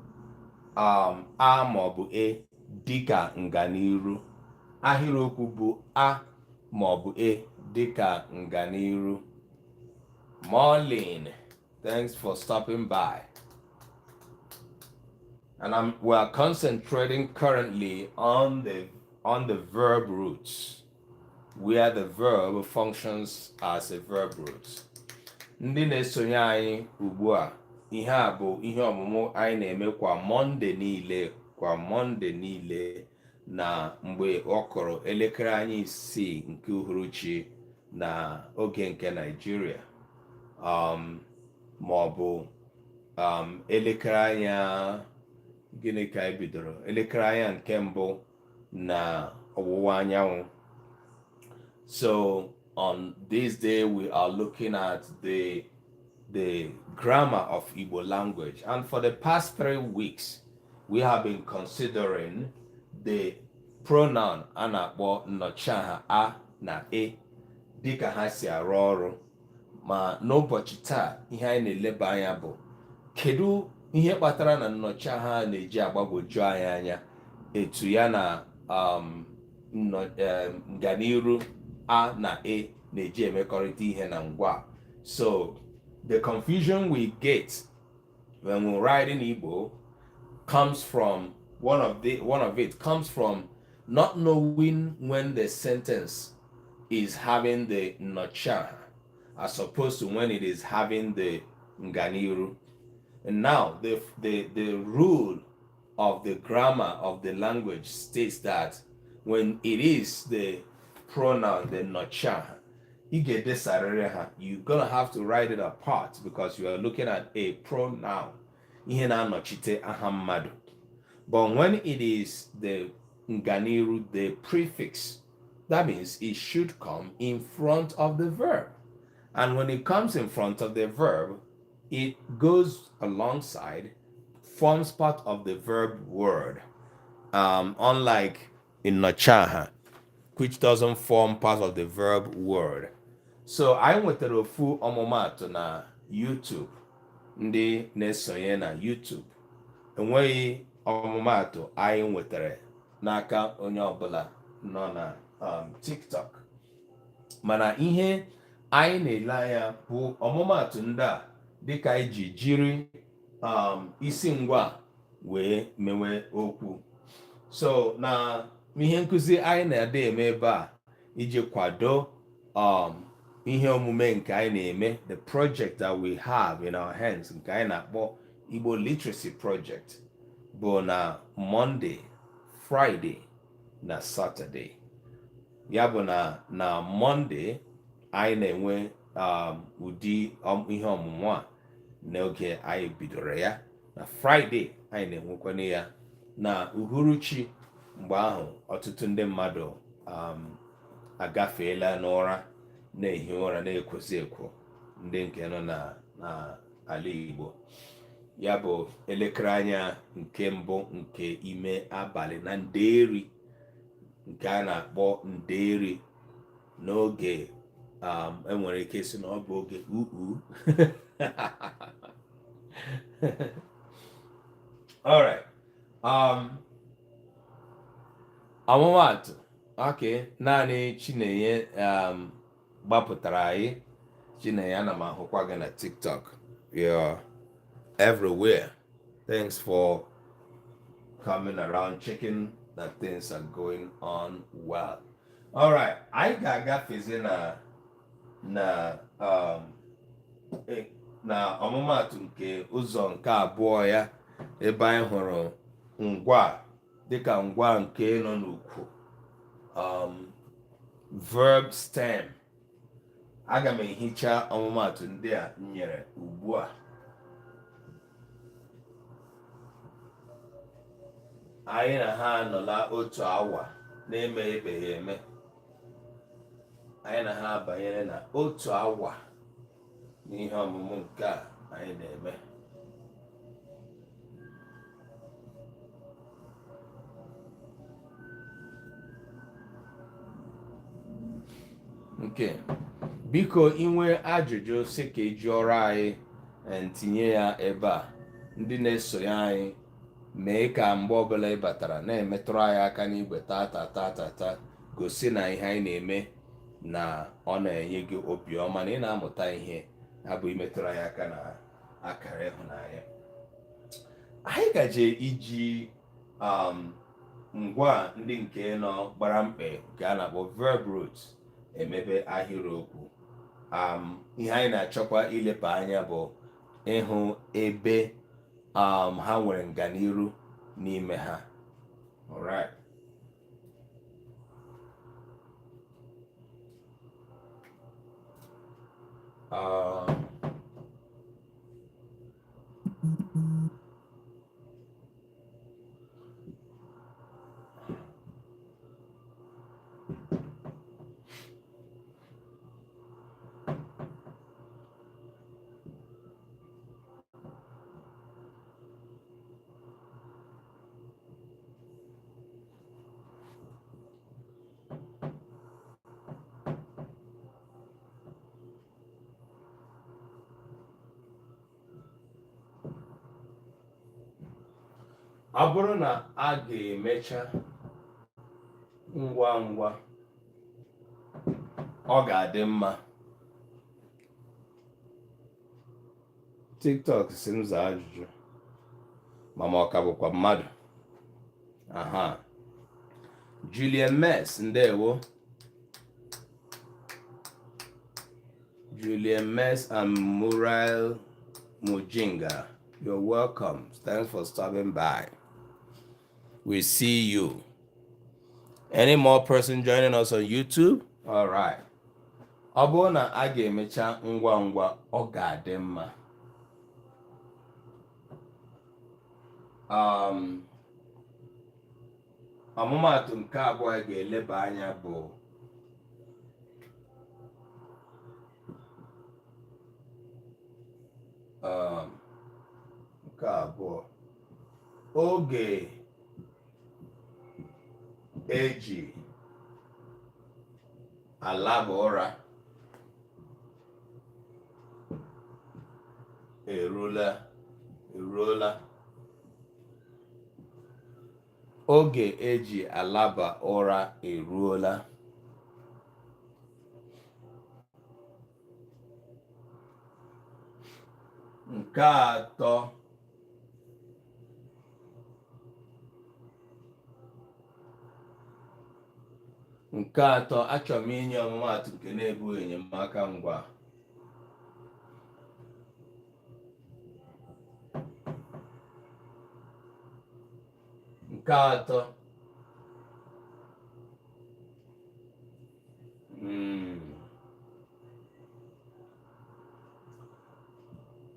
a maọbụ e dịka nganiru. Ahịrịokwu bụ a maọbụ e dịka nganiru. Marlene, thanks for stopping by. And we are concentrating currently on the verb roots, where the verb functions as a verb root. Ndị na-esonye anyị ugbu a, ihe a bụ ihe ọmụmụ anyị na-eme kwa Mọnde niile, kwa Mọnde niile na mgbe ọ kụrụ elekere anya 6 nke uhuruchi na oge nke Naịjirịa, ma ọ bụ elekere anya gịnị ka anyị bidoro, elekere anya nke mbụ na ọwụwa anyanwụ. So on this day we are looking at the the grammar of Igbo language. And for the past 3 weeks, we have been considering the pronoun a na-akpọ nnọchiaha a na e dịka ha si arụ ọrụ. Ma n'ụbọchị taa, ihe anyị na-eleba anya bụ kedu ihe kpatara na nnọchiaha a na-eji agbagwoju anyị anya etu ya na nganiru a na e na-eji emekọrịta ihe na ngwa. So the confusion we get when we write in Igbo comes from one of it comes from not knowing when the sentence is having the nnọchiaha as opposed to when it is having the nganiru. And now the rule of the grammar of the language states that when it is the pronoun, the nnọchiaha, ị ga-edesarịrị ha. You're gonna have to write it apart because you are looking at a pronoun, ihe na-anọchite aha mmadụ. But when it is the nganiru, the prefix, that means it should come in front of the verb. And when it comes in front of the verb, it goes alongside, forms part of the verb word. Unlike in nnọchiaha, which doesn't form part of the verb word. So anyị nwetara ofu ọmụmaatụ na YouTube. Ndị na-esonye na YouTube, enweghị ọmụmaatụ anyị nwetara n'aka onye ọbụla nọ na TikTok. Mana ihe anyị na-ele anya bụ ọmụmaatụ ndị a dịka anyị ji jiri isi ngwa wee mewe okwu. So na ihe nkụzi anyị na-ade eme ebe a iji kwado ihe omume nke anyị na-eme, the project that we have in our hands, nke anyị na-akpọ Igbo Literacy Project, bụ na Monday, Friday na Saturday. Ya bụ na Monday anyị na-enwe ụdị ihe ọmụmụ a n'oge anyị bidoro ya. Na Friday anyị na-enwekwana ya na uhuruchi. Mgbe ahụ ọtụtụ ndị mmadụ agafeela n'ụra, na-ehi ụra, na-ekwozi ekwo, ndị nke nọ na ala Igbo. Ya bụ elekere anya nke mbụ nke ime abalị na Nderi, nke a na-akpọ Nderi n'oge enwere ike ịsị na ọ bụ oge uu. Alright. Ọmụmaatụ, okay, naanị Chinenye gbapụtara anyị. Chinenye, ana m ahụkwa gị na TikTok. You're everywhere. Thanks for coming around, checking that things are going on well. Alright, anyị ga-agafezi na ọmụmaatụ nke ụzọ nke abụọ ya, ebe anyị hụrụ ngwa dịka ngwa nke nọ n'ukwu, verb stem. Aga m ehicha ọmụmaatụ ndị a m nyere ugbu a. Anyị na ha anọla otu awa na-emeghebeghị eme. Anyị na ha banyere na otu awa n'ihe ọmụmụ nke a anyị na-eme. Nke biko, inwe ajụjụ si ka ị jụọrọ anyị, tinye ya ebe a. Ndị na-esonye anyị, mee ka mgbe ọbụla ị batara na-emetụrụ anyị aka n'igwe tata tata ta, gosi na ihe anyị na-eme na ọ na-enye gị obiọma, na ị na-amụta ihe. Ya bụ imetụrụ anyị aka na akara ịhụnanya. Anyị gaje iji ngwa ndị nke nọ gbara mkpe, nke a na-akpọ verb root, emebe ahịrịokwu. Ihe anyị na-achọkwa ileba anya bụ ịhụ ebe ha nwere nganiru n'ime ha. Alright. Ọ bụrụ na a ga-emecha ngwa ngwa, ọ ga-adị mma. TikTok sị m zaa ajụjụ ma ma ọ ka bụkwa mmadụ. Aha. Julian Mess, ndewo. Julian Mess and Muriel Mujinga, you're welcome. Thanks for stopping by. We see you. Any more person joining us on YouTube? All right. Ọ bụrụ na a ga-emecha ngwa ngwa, ọ ga-adị mma. Ọmụmaatụ nke abụọ anyị ga-eleba anya bụ nke abụọ, oge eji alaba ụra erula eruola. Oge eji alaba ụra eruola. Nke atọ, nke atọ, achọrọ m inye ọmụmaatụ nke na-ebughị enyemaka ngwa. Nke atọ,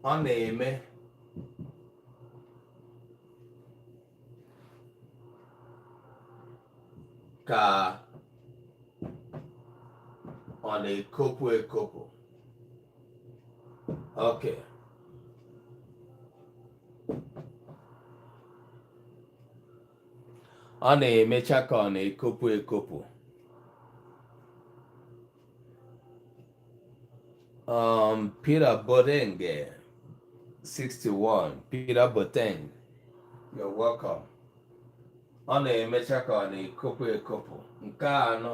ọ na-eme ka ọ na-ekopụ ekopụ. Okay. Ọ na-emecha ka ọ na-ekopụ ekopụ. Peter Bodenge, 61. Peter Boteng, you're welcome. Ọ na-emecha ka ọ na-ekopụ ekopụ. Nke anọ,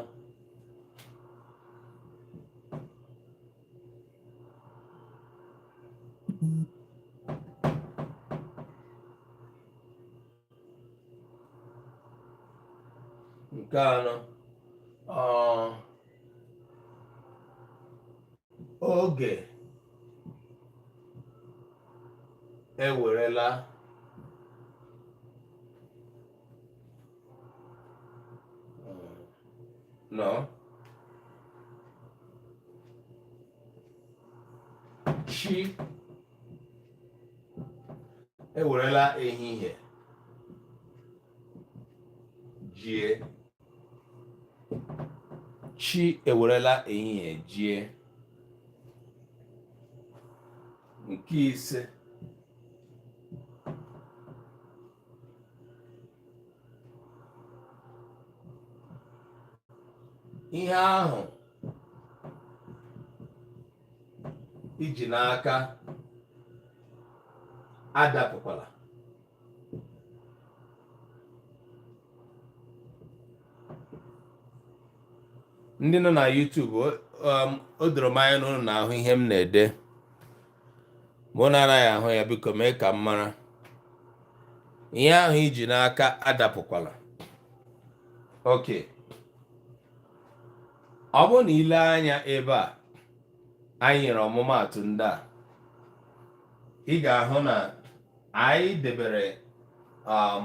nke anọ, oge ewerela no chi ewerela ehihie jie. Chi ewerela ehihie jie. Nke ise, ihe ahụ i ji n'aka adapụkwala. Ndị nọ na YouTube, o doro m anya na unu na-ahụ ihe m na-ede. Ma unu anaghị ahụ ya, biko mee ka m mara. Ihe ahụ i ji n'aka adapụkwala. Okay. Ọ bụrụ na i lee anya ebe a anyị nyere ọmụmaatụ ndị a, ị ga-ahụ na anyị debere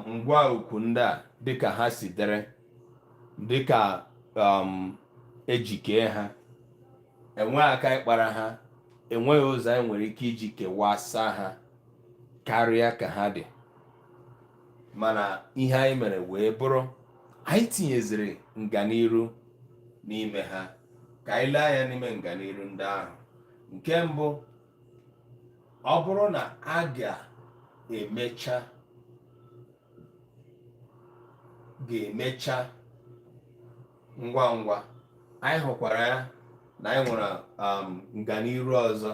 ngwa ukwu ndị a dịka ha si dere, dịka e ji kee ha. Enweghị aka ịkpara ha, enweghị ụzọ anyị nwere ike iji kewasa ha karịa ka ha dị. Mana ihe anyị mere wee bụrụ anyị tinyeziri nganiru n'ime ha. Ka anyị lee anya n'ime nganiru ndị ahụ. Nke mbụ, ọ bụrụ na a ga-emecha ga-emecha ngwa ngwa, anyị hụkwara ya na anyị nwere nganiru ọzọ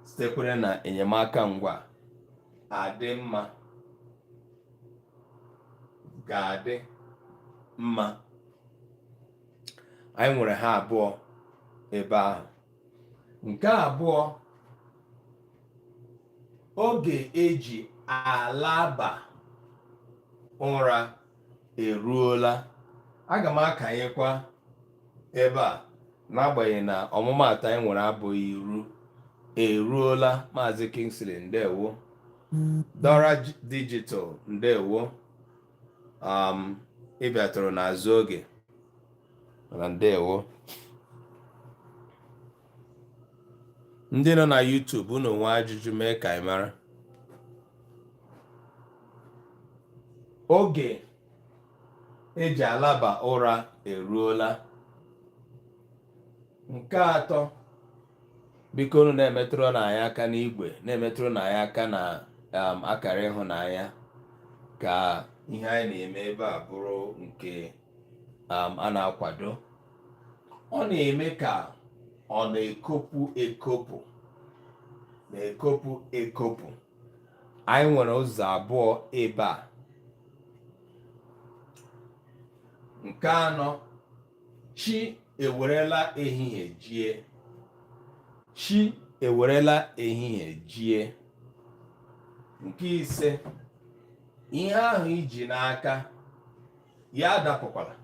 sitekwere na enyemaka ngwa adị mma. Ga-adị mma. Anyị nwere ha abụọ ebe ahụ. Nke abụọ, oge eji alaba ụra eruola. Aga m akanyekwa ebe a, n'agbanyeghị na ọmụmaatụ anyị nwere abụghị iru eruola. Maazị Kingsley, ndewo. Dora Digital, ndewo. Ị bịatụrụ n'azụ oge, mana ndewo. Ndị nọ na YouTube, unu nwee ajụjụ, mee ka anyị mara. Oge eji alaba ụra eruola. Nke atọ, biko, unu na-emetụrụ anyị aka n'igwe, na-emetụrụ anyị aka na akara ịhụnanya, ka ihe anyị na-eme ebe a bụrụ nke a na-akwado. Ọ na-eme ka ọ na-ekopụ ekopụ, na-ekopụ ekopụ. Anyị nwere ụzọ abụọ ebe a. Nke anọ, chi ewerela ehihie jie. Chi ewerela ehihie jie. Nke ise, ihe ahụ iji n'aka ya adapụkwala.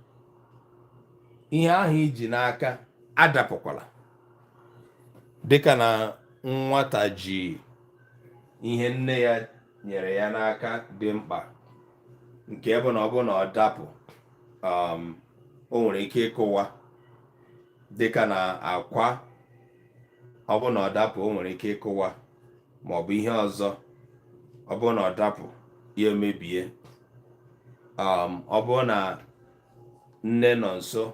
Ihe ahụ iji n'aka adapụkwala. Dịka na nwata ji ihe nne ya nyere ya n'aka dị mkpa, nke bụ na ọ bụrụ na ọ dapụ, o nwere ike ịkụwa. Dịka na akwa, ọ bụrụ na ọ dapụ, o nwere ike ịkụwa, ma ọ bụ ihe ọzọ, ọ bụrụ na ọ dapụ, ya emebie. Ọ bụrụ na nne nọ nso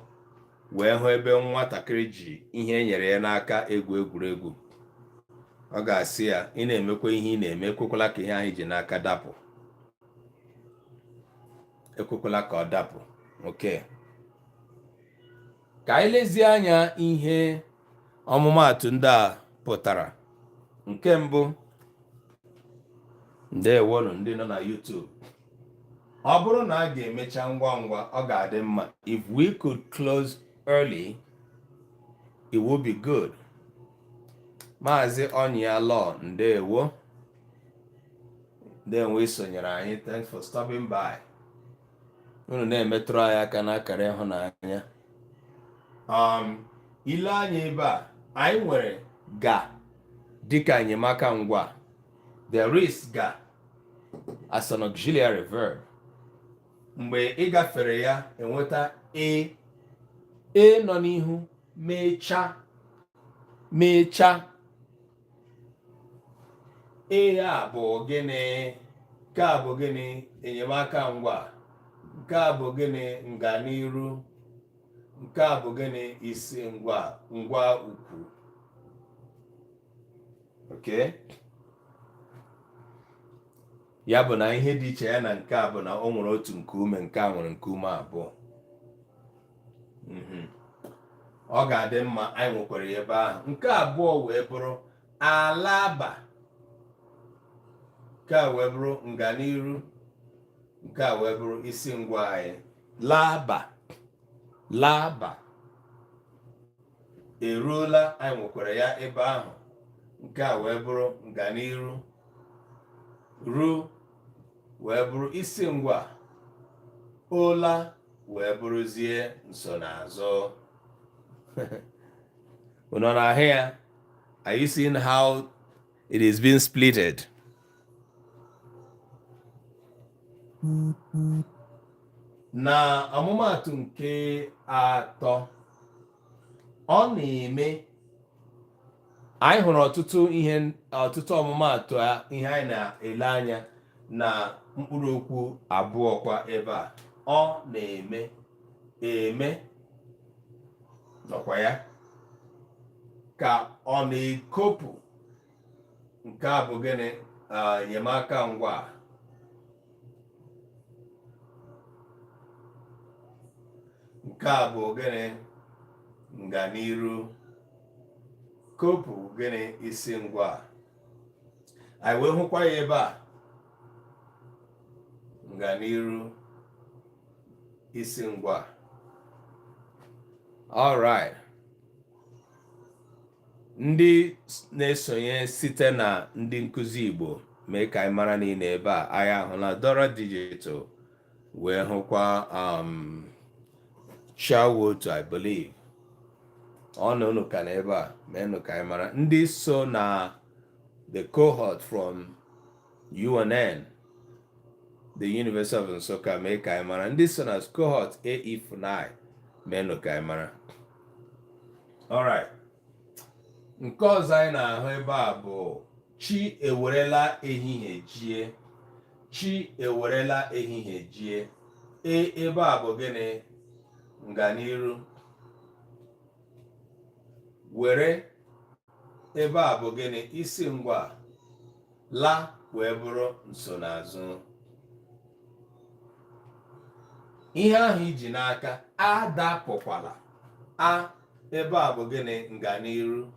wee hụ ebe nwatakịrị ji ihe e nyere ya n'aka egwu egwuregwu, ọ ga-asị ya, "Ị na-emekwa ihe ị na-eme, ekwekwala ka ihe ahụ iji n'aka dapụ, ekwekwala ka ọ dapụ." Okay, ka anyị lezie anya ihe ọmụmaatụ ndị a pụtara. Nke mbụ, ndewonụ ndị nọ na YouTube. Ọ bụrụ na a ga-emecha ngwa ngwa, ọ ga-adị mma. If we could close early, it would be good. Maazị Ọnyịa Law, ndewo, ndewo isonyere anyị. Thanks for stopping by. Unu na-emetụrụ anyị aka n'akara ịhụnanya. Ile anya ebe a, anyị nwere ga dịka enyemaka ngwa. There is ga as an auxiliary verb. Mgbe ị gafere ya, enweta e, e nọ n'ihu mecha, mecha. E a bụ gịnị? Nke a bụ gịnị? Enyemaka ngwa. Nke a bụ gịnị? Nganiru. Nke a bụ gịnị? Isi ngwa, ngwa ukwu. Okay, ya bụ na ihe dị iche ya na nke a bụ na o nwere otu nkuume, nke a nwere nkuume abụọ. Ọ ga-adị mma. Anyị nwekwara ya ebe ahụ. Nke abụọ wee bụrụ alaba. Nke a wee bụrụ nganiru. Nke a wee bụrụ isi ngwa anyị. Laba, laba. Eruola, anyị nwekwara ya ebe ahụ. Nke a wee bụrụ nganiru. Ru wee bụrụ isi ngwa. Ola wee bụrụzie nsonaazụ. Unu na-ahụ ya? Are you seeing how it is being splitted? Na ọmụmaatụ nke atọ, ọ na-eme, anyị hụrụ ọtụtụ ihe, ọtụtụ ọmụmaatụ ihe anyị na-ele anya na mkpụrụ okwu abụọ kwa ebe a. Ọ na-eme, eme nọkwa ya ka ọ na-ekopụ. Nke a bụ gịnị? Enyemaka ngwa. Nke a bụ gịnị? Nganiru. Kopụ gịnị? Isi ngwa. Anyị wee hụkwa ya ebe a, nganiru. Isi ngwa. Alright. Ndị na-esonye site na ndị nkụzi Igbo, mee ka anyị mara niile ebe a. Anyị ahụla Dora Digital, wee hụkwa Chawotu, I believe. Ọ na unu ka na ebe a, meenụ ka anyị mara. Ndị so na the cohort from UNN, the University of Nsukka, mee ka anyị mara. Ndị so na cohort AE9, meenụ ka anyị mara. Alright. Nke ọzọ anyị na-ahụ ebe a bụ chi ewerela ehihie jie. Chi ewerela ehihie jie. E ebe a bụ gịnị? Nganiru. Were ebe a bụ gịnị? Isi ngwa. La wee bụrụ nsonaazụ. Ihe ahụ iji n'aka adapụkwala. A ebe a bụ gịnị? Nganiru.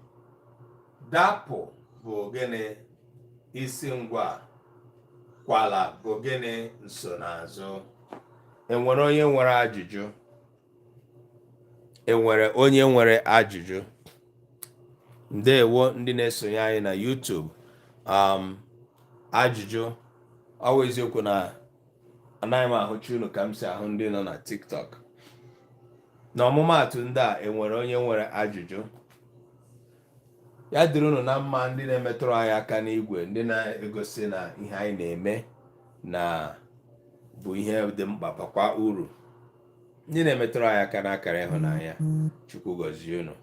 Dapụ bụ gịnị? Isi ngwa. Kwala bụ gịnị? Nsonaazụ. Enwere onye nwere ajụjụ? Enwere onye nwere ajụjụ? Ndewo, ndị na-esonye anyị na YouTube. Ajụjụ ọ bụ eziokwu na anaghị m ahụcha unu ka m si ahụ ndị nọ na TikTok. Na ọmụmaatụ ndị a, enwere onye nwere ajụjụ? Ya dịrị unu na mma, ndị na-emetụrụ anyị aka n'igwe, ndị na-egosi na ihe anyị na-eme na bụ ihe dị mkpa, bakwa uru, ndị na-emetụrụ anyị aka n'akara ịhụnanya. Chukwu gọzie unu.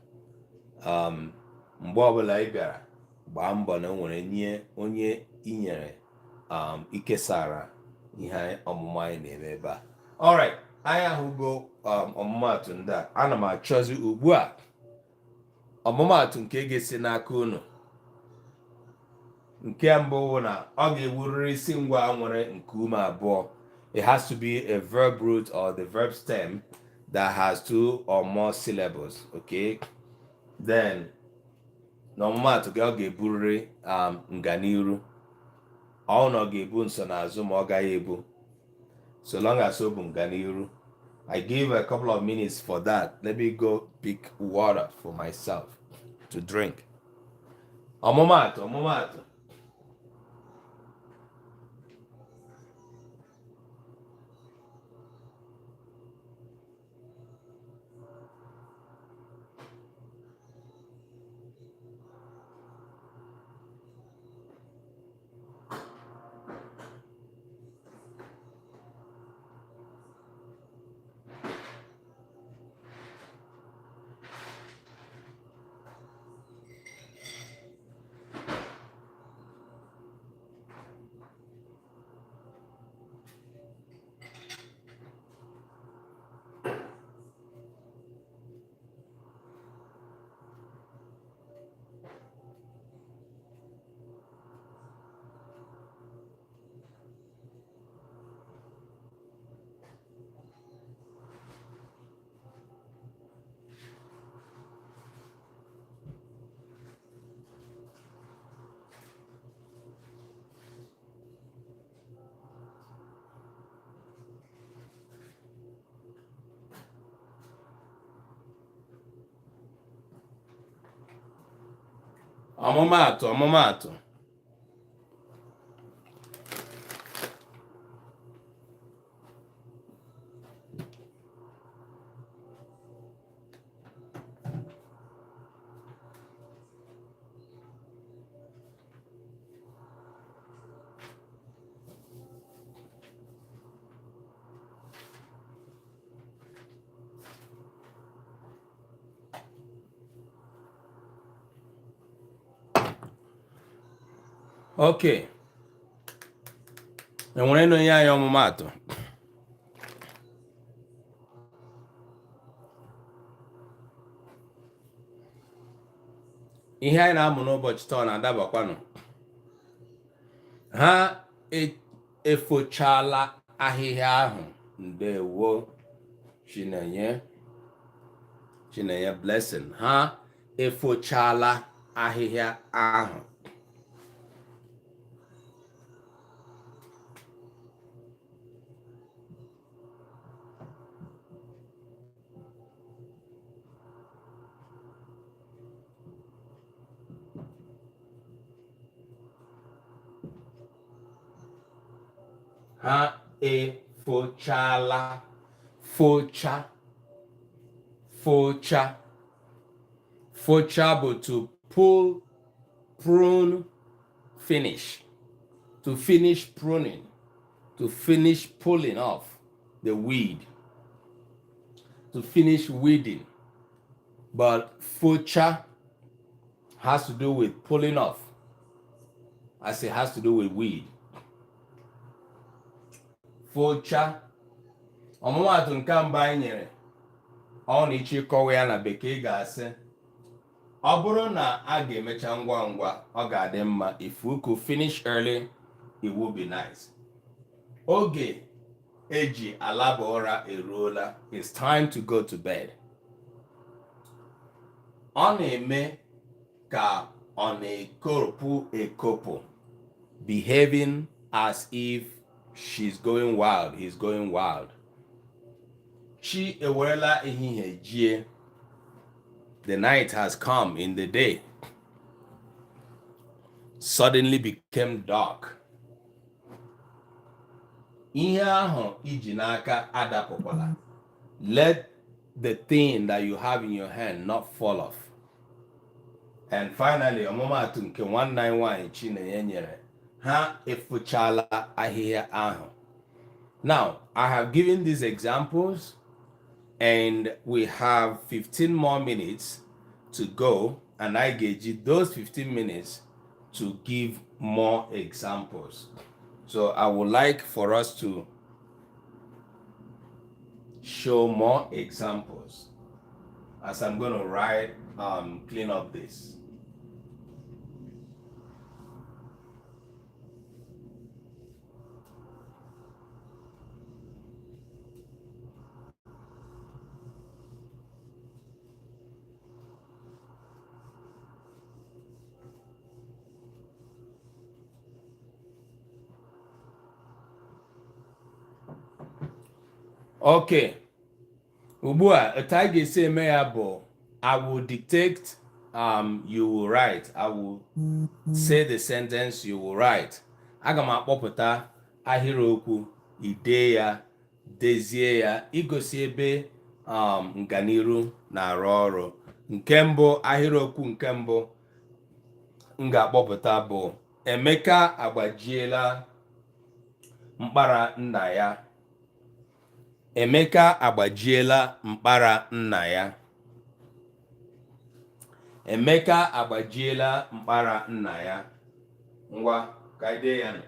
Mgbe ọbụla ị bịara, gbaa mbọ na o nwere nye onye inyere ikesara ihe ọmụmụ anyị na-eme ebe a. Alright, anyị ahụgo ọmụmaatụ ndị a. Ana m achọzi ugbu a ọmụmaatụ nke ga-esi n'aka unu. Nke mbụ bụ na ọ ga-ewurịrị isi ngwa nwere nkuume abụọ. It has to be a verb root or the verb stem that has two or more syllables, okay? Then n'ọmụmaatụ gị, ọ ga-eburịrị nganiru. Ọ na ọ ga-ebu nsonaazụ, ma ọ gaghị ebu, so long as ọ bụ nganiru. I give a couple of minutes for that. Let me go pick water for myself to drink. Ọmụmaatụ, ọmụmaatụ. Ọmụmaatụ, ọmụmaatụ. Okay, enwere na onye anyị ọmụmaatụ? Ihe anyị na-amụ n'ụbọchị taa na-adabakwanụ. Ha efochala ahịhịa ahụ. Ndewo, Chinenye. Chinenye Blessing. Ha efochala ahịhịa ahụ. Ha efochala. Focha. Focha. Focha bụ to pull, prune, finish. To finish pruning. To finish pulling off the weed. To finish weeding. But focha has to do with pulling off, as it has to do with weed. Focha. Ọmụmaatụ nke mbụ anyị nyere, ọ na ịchọ ịkọwa ya na Bekee, ga-asị, ọ bụrụ na a ga-emecha ngwa ngwa, ọ ga-adị mma. If we could finish early, it would be nice. Oge eji alaba ụra eruola. It's time to go to bed. Ọ na-eme ka ọ na-ekoropụ ekopụ. Behaving as if she's going wild, he's going wild. Chi ewerela ehihie jie. The night has come in the day. Suddenly became dark. Ihe ahụ iji n'aka adapụkwala. Let the thing that you have in your hand not fall off. And finally, ọmụmaatụ nke nwanne anyị nwaanyị Chinenye nyere, ha efochala ahịhịa ahụ. Now, I have given these examples and we have 15 more minutes to go, and I gave those 15 minutes to give more examples. So I would like for us to show more examples as I'm going to write, clean up this. Okay. Ugbu a, otu anyị ga-esi eme ya bụ, I will dictate, you will write. I will say the sentence, you will write. Aga m akpọpụta ahịrịokwu, ide ya, dezie ya, igosi ebe nganiru na-arụ ọrụ. Nke mbụ, ahịrịokwu nke mbụ m ga-akpọpụta bụ, Emeka agbajiela mkpara nna ya. Emeka agbajiela mkpara nna ya. Emeka agbajiela mkpara nna ya. Ngwa, ka anyị dee ya nụ.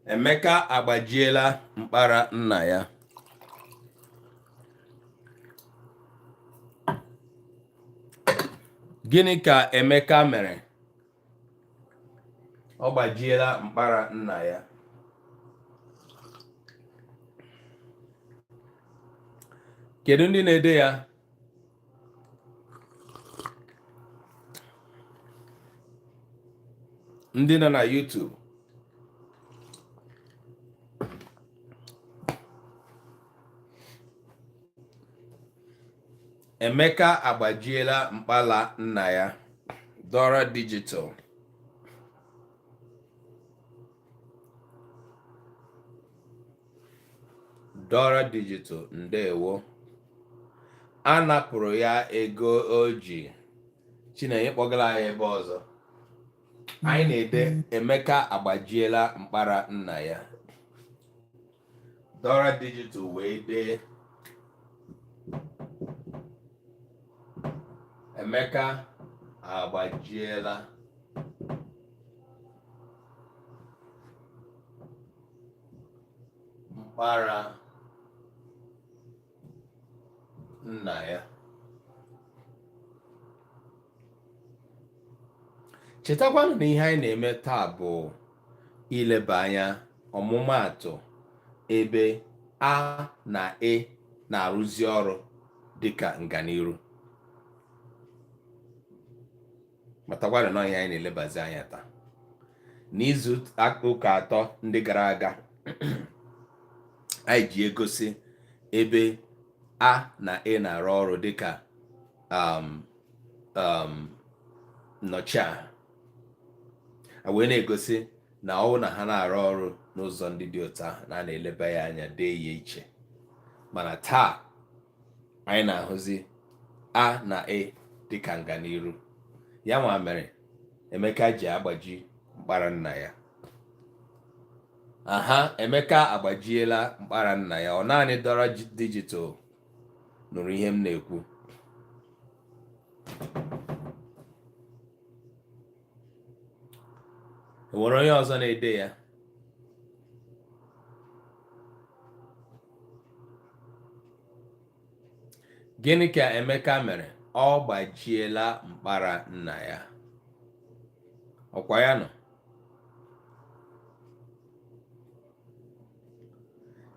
Emeka agbajiela mkpara nna ya. Gịnị ka Emeka mere? Ọ gbajiela mkpara nna ya. Kedu ndị na-ede ya? Ndị nọ na YouTube. Emeka agbajiela mkpala nna ya. Dora Digital. Dora Digital, ndewo. A napụrụ ya ego o ji. Chinenye kpọgara anyị ebe ọzọ. Anyị na-ede, Emeka agbajiela mkpara nna ya. Dora Digital wee dee, Emeka agbajiela mkpara nna ya. Chetakwanụ na ihe anyị na-eme taa bụ ileba anya ọmụmaatụ ebe a na e na-arụzi ọrụ dịka nganiru. Matakwanụ na ihe anyị na-elebazi anya taa. N'izu ụka atọ ndị gara aga, anyị ji egosi ebe a na e na-arụ ọrụ dịka nnọchiaha, wee na-egosi na ọ na ha na-arụ ọrụ n'ụzọ ndị dị otu ahụ na a na-eleba ya anya dee ya iche. Mana taa anyị na-ahụzi a na e dịka nganiru. Ya nwa mere Emeka ji agbaji mkpara nna ya. Aha, Emeka agbajiela mkpara nna ya. Ọ naanị Dora Digital nụrụ ihe m na-ekwu. Enwere onye ọzọ na-ede ya? Gịnị ka Emeka mere? Ọ gbajiela mkpara nna ya. Ọkwa ya nọ?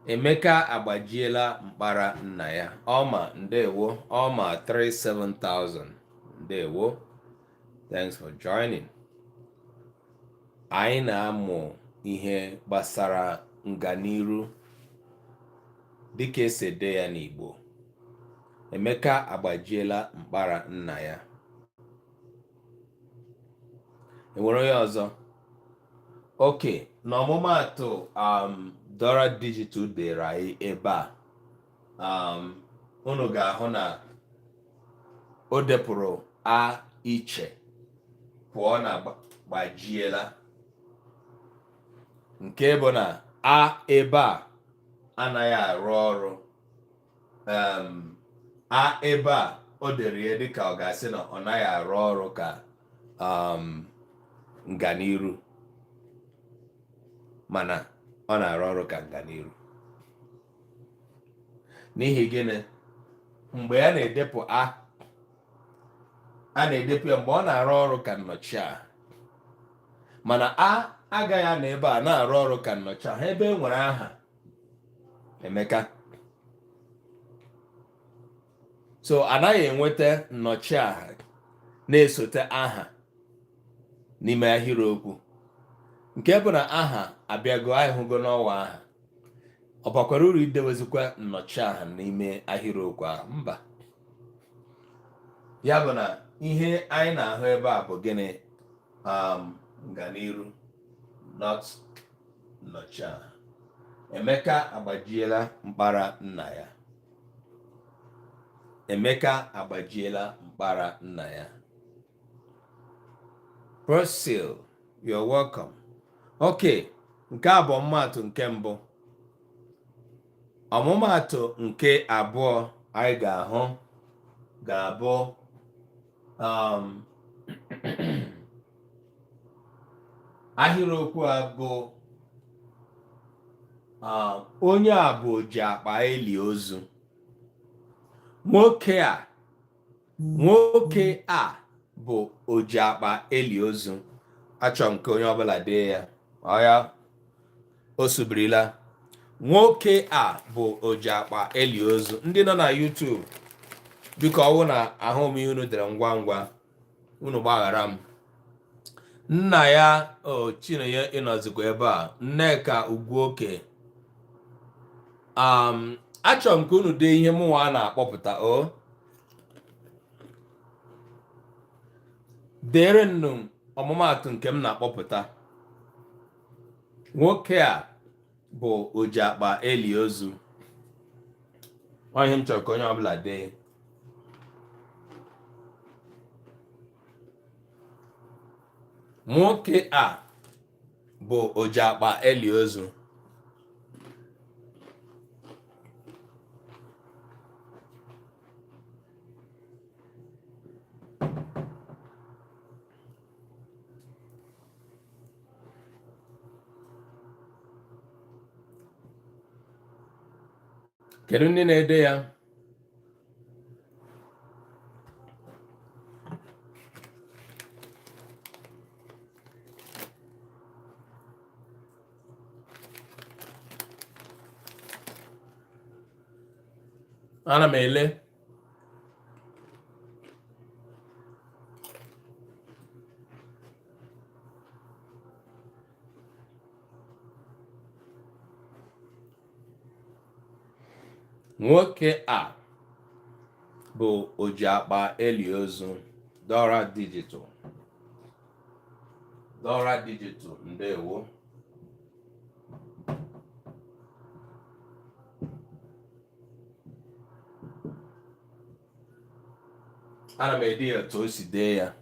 Emeka agbajiela mkpara nna ya. Ọma, ndewo. Ọma 37000, ndewo. Thanks for joining. Anyị na-amụ ihe gbasara nganiru dịka esi ede ya n'Igbo. Emeka agbajiela mkpara nna ya. Enwere onye ọzọ? Okay, n'ọmụmaatụ Dora Digital dere anyị ebe a, unu ga-ahụ na o depụrụ a iche pụọ na gbajiela, nke bụ na a ebe a anaghị arụ ọrụ. A ebe a o dere ya dịka ọ ga-asị na ọ naghị arụ ọrụ ka nganiru, mana ọ na-arụ ọrụ ka nganiru. N'ihi gịnị? Mgbe a na-edepụ a, a na-edepụ ya mgbe ọ na-arụ ọrụ ka nnọchiaha, mana a agaghị anọ ebe a na-arụ ọrụ ka nnọchiaha ebe e nwere aha Emeka. So anaghị enweta nnọchiaha na-esote aha n'ime ahịrịokwu, nke bụ na aha abịago, anyị hụgo n'ọwa aha. Ọ bakwara uru idewezikwa nnọchiaha n'ime ahịrịokwu ahụ? Mba. Ya bụ na ihe anyị na-ahụ ebe a bụ gịnị? Nganiru, not nnọchiaha. Emeka agbajiela mkpara nna ya. Emeka agbajiela mkpara nna ya. Persil, you're welcome. Okay, nke a bụ ọmụmaatụ nke mbụ. Ọmụmaatụ nke abụọ anyị ga-ahụ ga-abụ ahịrịokwu a bụ onye a bụ oji akpa eli ozu. Nwoke a bụ oji akpa eli ozu. Achọrọ m ka onye ọbụla dee ya. Ọ ya o subirila. Nwoke a bụ oji akpa eli ozu. Ndị nọ na YouTube, biko, ọ wụ na ahụ m ihe unu dere ngwa ngwa, unu gbaghara m. Nna ya o Chinenye ịnọzikwa ebe a. Nneka Ugwuoke, achọrọ m ka unu dee ihe mụnwa a na-akpọpụta. O dere nnu ọmụmaatụ nke m na-akpọpụta. Nwoke a bụ oji akpa eli ozu. Ọ ihe m chọrọ ka onye ọbụla dee. Nwoke a bụ oji akpa eli ozu. Kedu ndị na-ede ya? Ana m ele. Nwoke a bụ oji akpa eli ozu. Dora Digital, Dora Digital, ndewo. Ana m ede ya otu o si dee ya.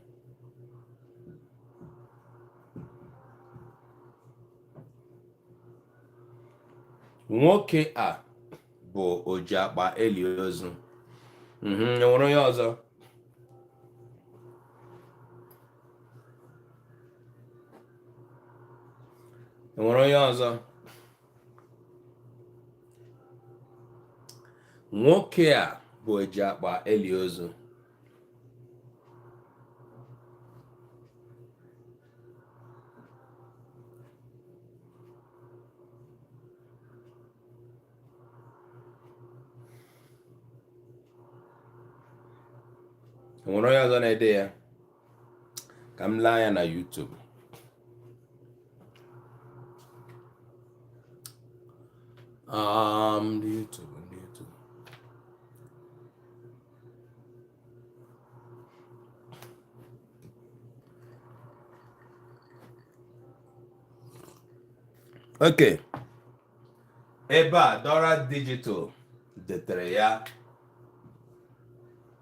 Nwoke a bụ oji akpa eli ozu. Enwere onye ọzọ? Enwere onye ọzọ? Nwoke a bụ oji akpa eli ozu. Enwere onye ọzọ na-ede ya? Ka m lee anya na YouTube. Ndị YouTube, ndị YouTube. Okay. Ebe a Dora Digital detere ya.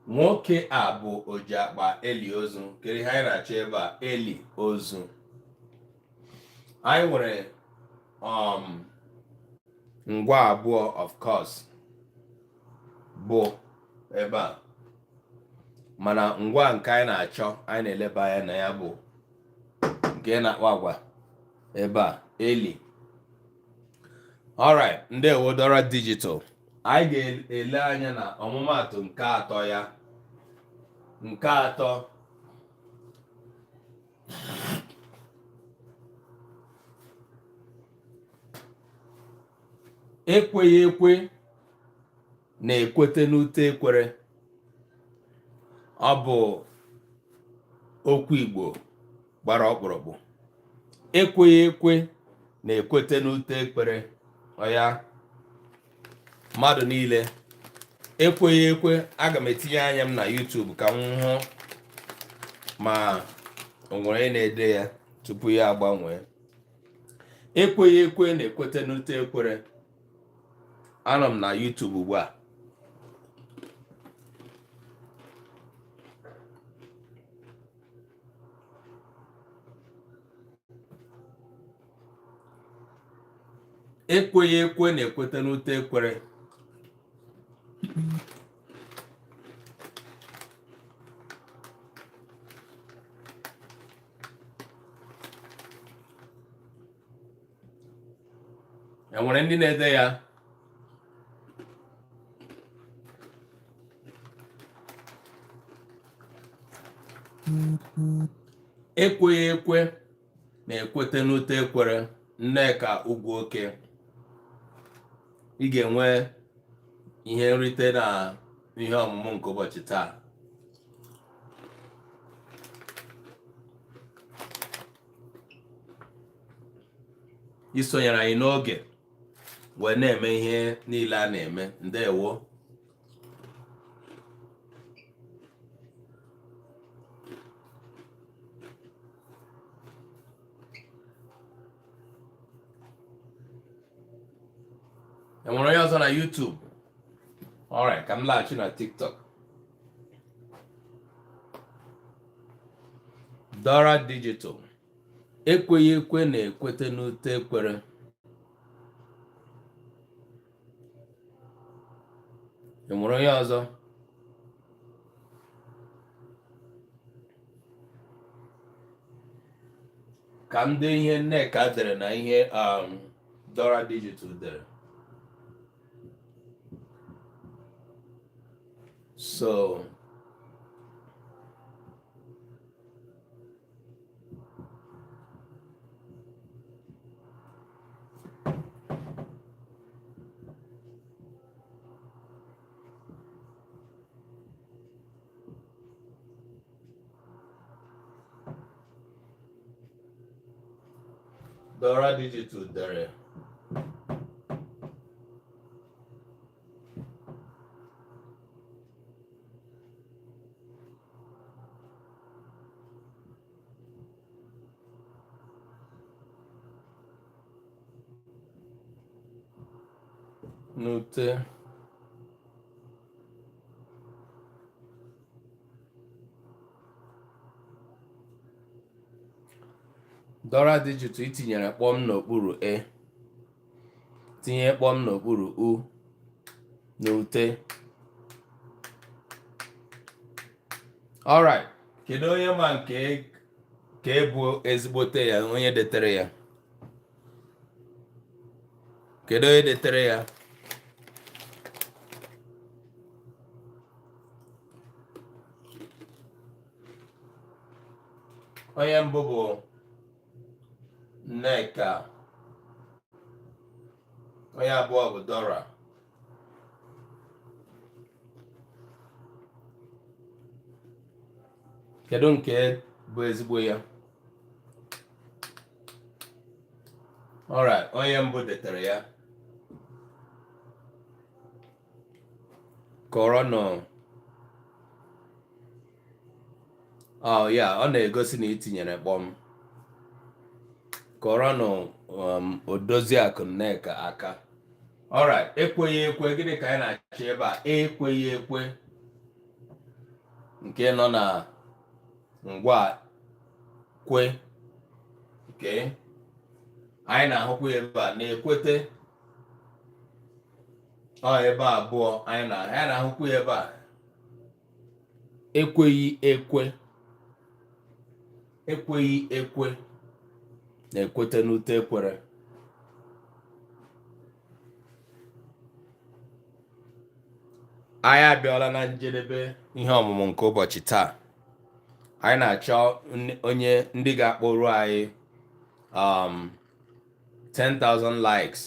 Nwoke a bụ oji akpa eli ozu. Kedu ihe anyị na-achọ ebe a? Eli ozu. Anyị nwere ngwa abụọ, of course, bụ ebe a, mana ngwa nke anyị na-achọ, anyị na-eleba anya na ya, bụ nke na-akpa agwa ebe a, eli. Alright, ndewo Dora Digital. Anyị ga-ele anya na ọmụmaatụ nke atọ ya, nke atọ. Ekweghị ekwe na-ekwete n'ute ekwere. Ọ bụ okwu Igbo gbara ọkpụrụkpụ. Ekweghị ekwe na-ekwete n'ute ekwere. Ọ ya, mmadụ niile, ekweghị ekwe. Aga m etinye anya m na YouTube ka m hụ ma o nwere onye na-ede ya tupu ya agbanwee. Ekweghị ekwe na-ekwete n'ute ekwere. Anọ m na YouTube ugbu a. Ekweghị ekwe na-ekwete n'ute ekwere. Enwere ndị na-ede ya? Ekweghị ekwe na-ekwete n'ute ekwere. Nneka Ugwuoke, ị ga-enwe ihe nrite na ihe ọmụmụ nke ụbọchị taa. Isonyere anyị n'oge wee na-eme ihe niile a na-eme, ndewo. Enwere onye ọzọ na YouTube? Alright, ka m laghachi na TikTok. Dora Digital, ekweghị ekwe na-ekwete n'ute ekwere. Enwere onye ọzọ? Ka m dee ihe Nneka dere na ihe Dora Digital dere. So Dora Digital dere N'ute. Dora Digital, itinyere kpọm n'okpuru e, tinye kpọm n'okpuru u n'ute. Alright, kedu onye ma nke ka bụ ezigbote ya? Onye detere ya? Kedu onye detere ya? Onye mbụ bụ Nneka, onye abụọ bụ Dora. Kedu nke bụ ezigbo ya? Alright, onye mbụ detere ya. Kọrọnụ. Oh ya, ọ na-egosi na itinyere kpọm. Kọrọnụ Odoziakụ Nneka aka. Alright, ekweghị ekwe, gịnị ka anyị na-achọ ebe a? Ekweghị ekwe nke nọ na ngwa kwe nke anyị na-ahụkwa ebe a na-ekwete. Ọ ebe abụọ anyị na-ahụkwa ebe a. Ekweghị ekwe, ekweghị ekwe na-ekwete n'ute ekwere. Anyị abịala na njedebe ihe ọmụmụ nke ụbọchị taa. Anyị na-achọ onye ndị ga-akpọrụ anyị 10,000 likes.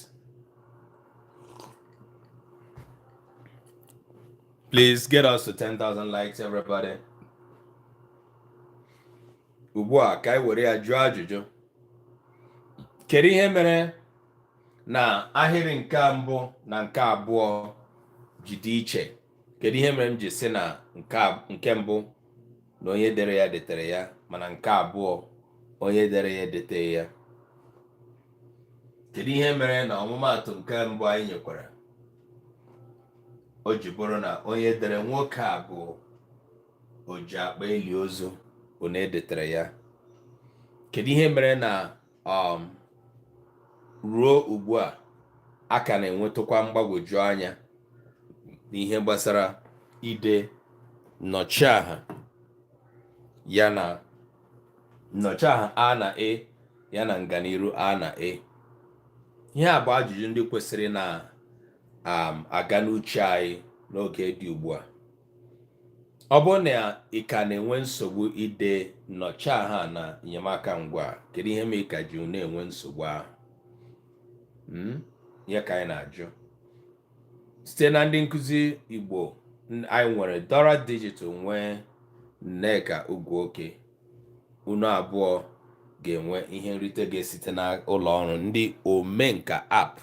Please get us to 10,000 likes, everybody. Ugbu a ka anyị were ya jụọ ajụjụ. Kedu ihe mere na ahịrị nke mbụ na nke abụọ ji dị iche? Kedu ihe mere m ji sị na nke mbụ na onye dere ya detere ya, mana nke abụọ onye dere ya edeteghị ya? Kedu ihe mere na ọmụmaatụ nke mbụ anyị nyekwara o ji bụrụ na onye dere nwoke a bụ oji akpa eli ozu bụ na edetere ya? Kedu ihe mere na ruo ugbu a a ka na-enwetụkwa mgbagwoju anya n'ihe gbasara ide nnọchiaha ya na nnọchiaha a na e ya na nganiru a na e? Ihe a bụ ajụjụ ndị kwesịrị na aga n'uche anyị n'oge dị ugbu a. Ọ bụrụ na ị ka na-enwe nsogbu ide nnọchiaha na enyemaka ngwa, kedu ihe ma ị ka ji na-enwe nsogbu ahụ? Ya ka anyị na-ajụ. Site na ndị nkụzi Igbo anyị nwere Dora Digital, nwee Nneka Ugwuoke, unu abụọ ga-enwe ihe nrite ga-esite na ụlọ ọrụ ndị Omenka app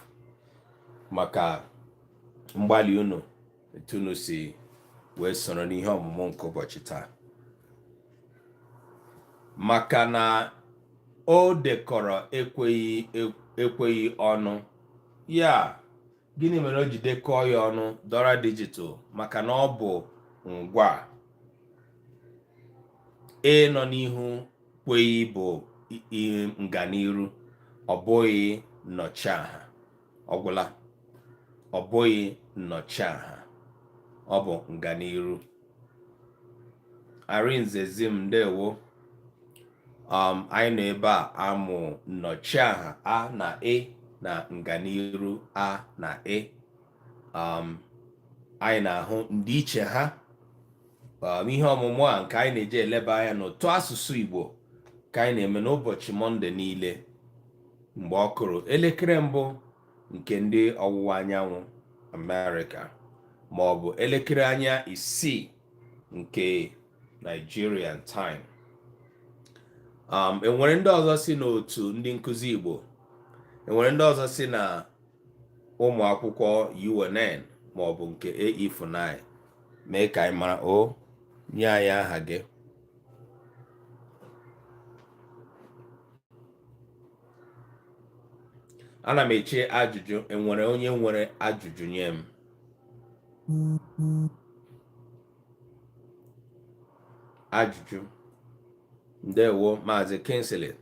maka mgbalị unu etu unu si wee soro n'ihe ọmụmụ nke ụbọchị taa. Maka na o dekọrọ ekweghị ọnụ ya. Gịnị mere o ji dekọọ ya ọnụ, Dora Digital? Maka na ọ bụ ngwa e nọ n'ihu kweghị bụ nganiru, ọ bụghị nnọchiaha. Ọ gwụla. Ọ bụghị nnọchiaha, ọ bụ nganiru. Arinze Zim, ndewo. Anyị nọ ebe a amụ nnọchiaha a na e na nganiru a na e. Anyị na-ahụ ndịiche ha. Ihe ọmụmụ a nke anyị na-eji eleba anya n'ụtọ asụsụ Igbo ka anyị na-eme n'ụbọchị Mọnde niile mgbe ọ kụrụ elekere mbụ nke ndị ọwụwa anyanwụ Amerịka ma ọ bụ elekere anya isii nke Nigerian time. Enwere ndị ọzọ si n'otu ndị nkụzi Igbo, enwere ndị ọzọ si na ụmụ akwụkwọ UNN ma ọ bụ nke AE49. Mee ka anyị mara, o nye anyị aha gị. Ana m eche ajụjụ. Enwere onye nwere ajụjụ nye m? Ajụjụ? Ndewo, Maazị Kingsley.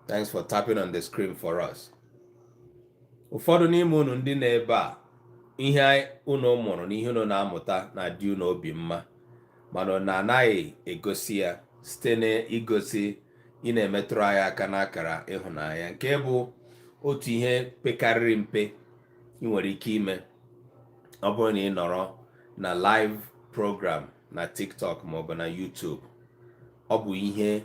Thanks for tapping on the screen for us. Ụfọdụ n'ime unu ndị na-ebe a, ihe unu mụrụ na ihe unu na-amụta na-adị unu obi mma, mana unu anaghị egosi ya site n'igosi ị na-emetụrụ anyị aka n'akara ịhụnanya, nke bụ otu ihe pekarịrị mpe ị nwere ike ime. Ọ bụrụ na ị nọrọ na live program na TikTok maọbụ na YouTube, ọ bụ ihe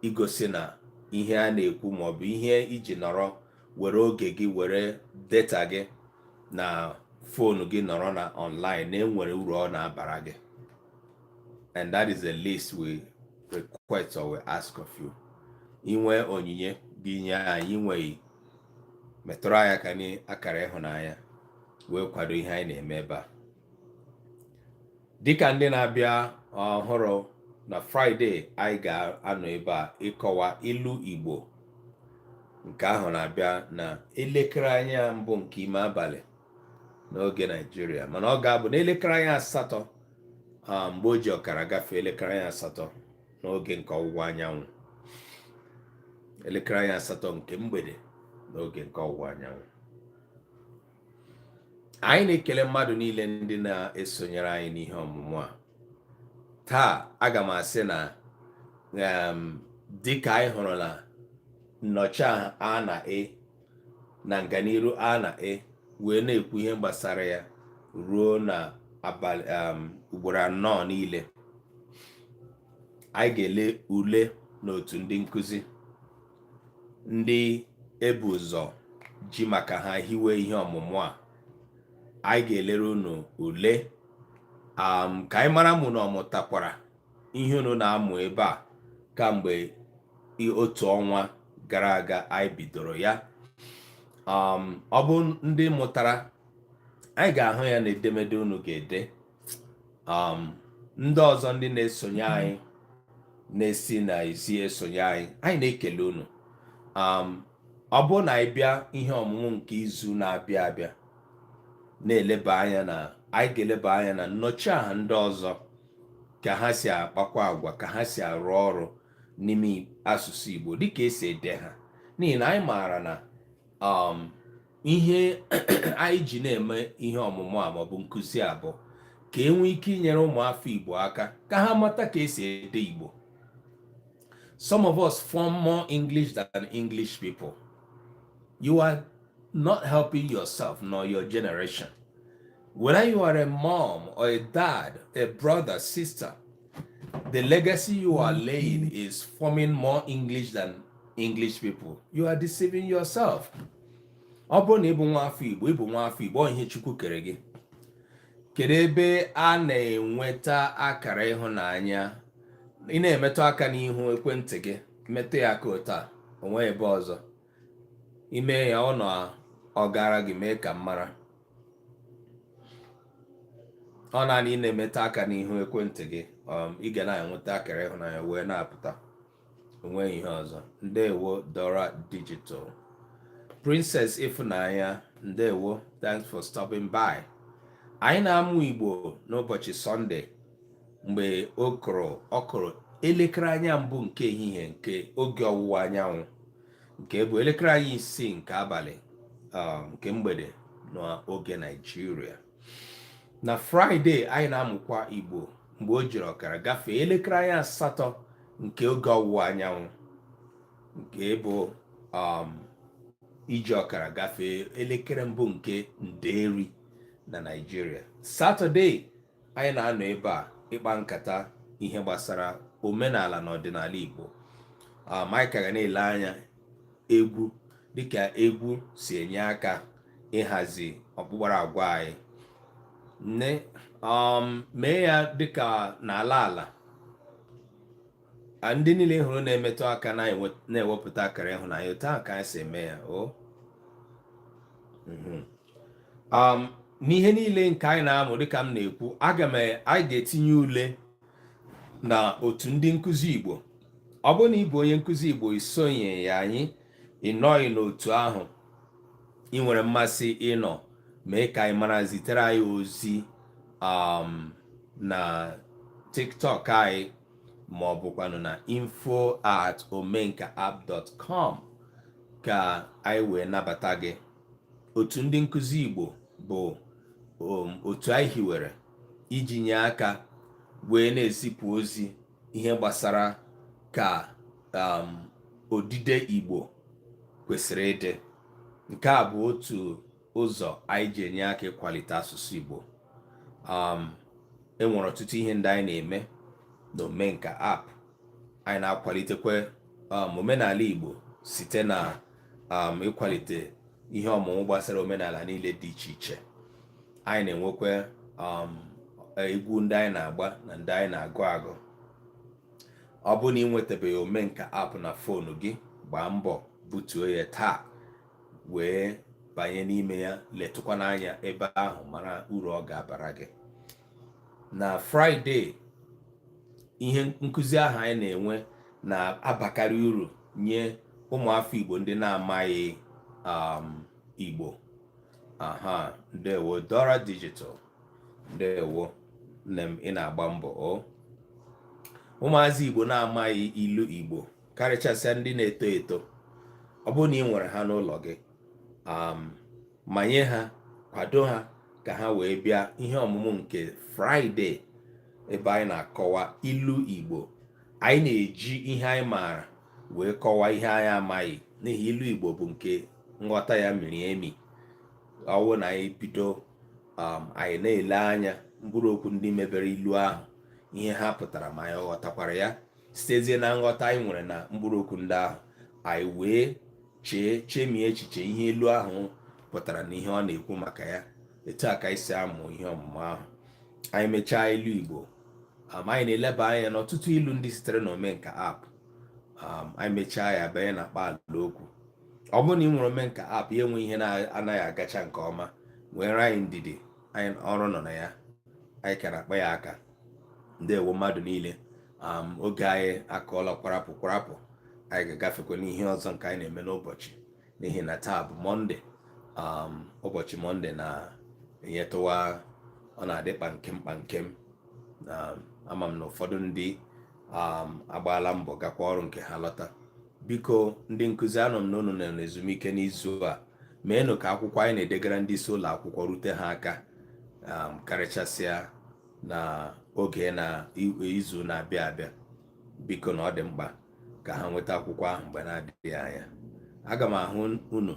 igosi na ihe a na-ekwu maọbụ ihe iji nọrọ were oge gị, were data gị na phone gị nọrọ na online, na enwere uru ọ na-abara gị. And that is the least we request or we ask of you. Inwe onyinye gị nye anyị, inweghị, metụrụ anyị aka n'akara ịhụnanya wee kwado ihe anyị na-eme ebe a. Dịka ndị na-abịa ọhụrụ, na Fraịde anyị ga-anọ ebe a ịkọwa ilu Igbo. Nke ahụ na-abịa na elekere anya mbụ nke ime abalị n'oge Naijiria, mana ọ ga-abụ n'elekere anya 8, mgbe o ji ọkara gafee elekere anya 8 n'oge nke ọwụwa anyanwụ, elekere anya 8 nke mgbede n'oge nke ọwụwa anyanwụ. Anyị na-ekele mmadụ niile ndị na-esonyere anyị n'ihe ọmụmụ a taa. Aga m asị na dịka anyị hụrụ na nnọchiaha a na e na nganiru a na e wee na-ekwu ihe gbasara ya ruo na abalị ugboro anọ niile, anyị ga-ele ule n'otu ndị nkụzi ndị ebu ụzọ ji maka ha hiwe ihe ọmụmụ a. Anyị ga-elere unu ule ka anyị mara mụ na ọ mụtakwara ihe unu na-amụ ebe a kamgbe otu ọnwa gara aga anyị bidoro ya. Ọ bụ ndị mụtara, anyị ga-ahụ ya na edemede unu ga-ede. Ndị ọzọ ndị na-esonye anyị, na-esi na ezi esonye anyị, anyị na-ekele unu. Ọ bụrụ na anyị bịa ihe ọmụmụ nke izu na-abịa abịa, na-eleba anya na anyị ga-eleba anya na nnọchiaha ndị ọzọ, ka ha si akpakwa agwa, ka ha si arụ ọrụ n'ime asụsụ Igbo dịka esi ede ha, n'ihi na anyị maara na ihe anyị ji na-eme ihe ọmụmụ a maọbụ nkụzi a bụ ka e nwee ike inyere ụmụafọ Igbo aka ka ha mata ka esi ede Igbo. Some of us form more English than English people. You are not helping yourself nor your generation. Whether you are a mom or a dad, a brother, sister, the legacy you are laying is forming more English than English people. You are deceiving yourself. Ọ bụrụ na ị bụ nwa afọ Igbo, ị bụ nwa afọ Igbo, ọ ihe Chukwu kere gị. Kedu ebe a na-enweta akara ịhụnanya? Ị na-emetụ aka n'ihu ekwentị gị, metụ ya aka otu a, onwe ebe ọzọ ime ya ọ nọ, ọ gara gị mee ka m mara. Ọ naanị ị na-emetụ aka n'ihu ekwentị gị, ị ga na-enweta akara ịhụnanya wee na-apụta, onweghị ihe ọzọ. Ndewo, Dora Digital Princess Ifunanya, ndewo. Thanks for stopping by. Anyị na-amụ Igbo n'ụbọchị Sọnde mgbe o kụrụ ọ kụrụ elekere anya mbụ nke ehihie nke oge ọwụwa anyanwụ, nke bụ elekere anya 6 nke abalị, nke mgbede n'oge Naijiria. Na Fraịde anyị na-amụkwa Igbo mgbe o jiri ọkara gafee elekere anya 8 nke oge ọwụwa anyanwụ, nke bụ iji ọkara gafee elekere mbụ nke nderi na Naịjirịa. Satọde anyị na-anọ ebe a ịkpa nkata ihe gbasara omenala na ọdịnala Igbo. Anyị ka ga na-ele anya egwu, dịka egwu si enye aka ịhazi ọkpụkpara agwa anyị. Nne mee ya dịka n'ala ala ndị niile hụrụ na-emetụ aka na-ewepụta akara ịhụnanya, otu ahụ ka anyị si eme ya. O n'ihe niile nke anyị na-amụ, dịka m na-ekwu, aga m anyị ga-etinye ule na otu ndị nkụzi Igbo. Ọ bụrụ na ị bụ onye nkụzi Igbo, isonye ya anyị, ị Ị nọghị n'otu ahụ, ị nwere mmasị ịnọ, mee ka anyị mara, zitere anyị ozi na TikTok anyị ma ọ bụkwanụ na info@omenkaapp.com ka anyị wee nabata gị. Otu ndị nkụzi Igbo bụ otu anyị hiwere iji nye aka wee na-ezipụ ozi ihe gbasara ka odide Igbo kwesịrị ịdị. Nke a bụ otu ụzọ anyị ji enye aka ịkwalite asụsụ Igbo. E nwere ọtụtụ ihe ndị anyị na-eme na Omenka App. Anyị na-akwalitekwa omenala Igbo site na ịkwalite ihe ọmụmụ gbasara omenala niile dị iche iche. Anyị na-enwekwa egwu ndị anyị na-agba na ndị anyị na-agụ agụ. Ọ bụrụ na ị nwetabeghị Omenka App na foonu gị, gbaa mbọ butuo ya taa wee banye n'ime ya, letụkwana anya ebe ahụ, mara uru ọ ga-abara gị. Na Fraịde, ihe nkụzi ahụ anyị na-enwe na-abakarị uru nye ụmụafọ Igbo ndị na-amaghị Igbo. Aha, ndewo Dora Digital, ndewo nne m, ị na-agba mbọ. O ụmụazị Igbo na-amaghị ilu Igbo, karịchasịa ndị na-eto eto, ọ bụrụ na ị nwere ha n'ụlọ gị, manye ha, kwado ha ka ha wee bịa ihe ọmụmụ nke Fraịde, ebe anyị na-akọwa ilu Igbo. Anyị na-eji ihe anyị maara wee kọwaa ihe anyị amaghị, n'ihi ilu Igbo bụ nke nghọta ya miri emi. Ọwụ na anyị bido, anyị na-ele anya mkpụrụ okwu ndị mebere ilu ahụ, ihe ha pụtara, ma anyị ghọtakwara ya. Sitezie na nghọta anyị nwere na mkpụrụ okwu ndị ahụ, anyị wee chee, chemie echiche ihe ilu ahụ pụtara na ihe ọ na-ekwu maka ya. Etu a ka anyị si amụ ihe ọmụmụ ahụ. Anyị mechaa ilu Igbo, anyị na-eleba anya n'ọtụtụ ilu ndị sitere na Omenka App. Anyị mechaa ya, banye na akpaala okwu. Ọ bụrụ na ị nwere Omenka App, ya enwe ihe na-anaghị agacha nke ọma, nwere anyị ndidi, anyị ọrụ nọ na ya, anyị ka na-akpa ya aka. Ndewo mmadụ niile. Oge anyị akọọla kwarapụ kwarapụ. Anyị ga-agafekwa n'ihe ọzọ nke anyị na-eme n'ụbọchị, n'ihi na taa bụ Mọnde. Ụbọchị Mọnde na-enyetụwa, ọ na-adị kpamkem kpamkem. Ama m na ụfọdụ ndị agbaala mbọ gakwa ọrụ nke ha lọta. Biko, ndị nkụzi, anọ m n'ụnụ nọ n'ezumike n'izu a, meenụ ka akwụkwọ anyị na-edegara ndị isi ụlọ akwụkwọ rute ha aka, karịchasịa na oge na izu na-abịa abịa. Biko, na ọ dị mkpa ka ha nweta akwụkwọ ahụ mgbe na-adịghị anya. Aga m ahụ unu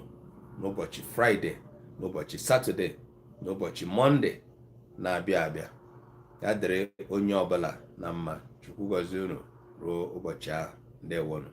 n'ụbọchị Fraịde, n'ụbọchị Satọde, n'ụbọchị Mọnde na-abịa abịa. Ya dịrị onye ọbụla na mma. Chukwu gọzie unu ruo ụbọchị ahụ. Ndewonu.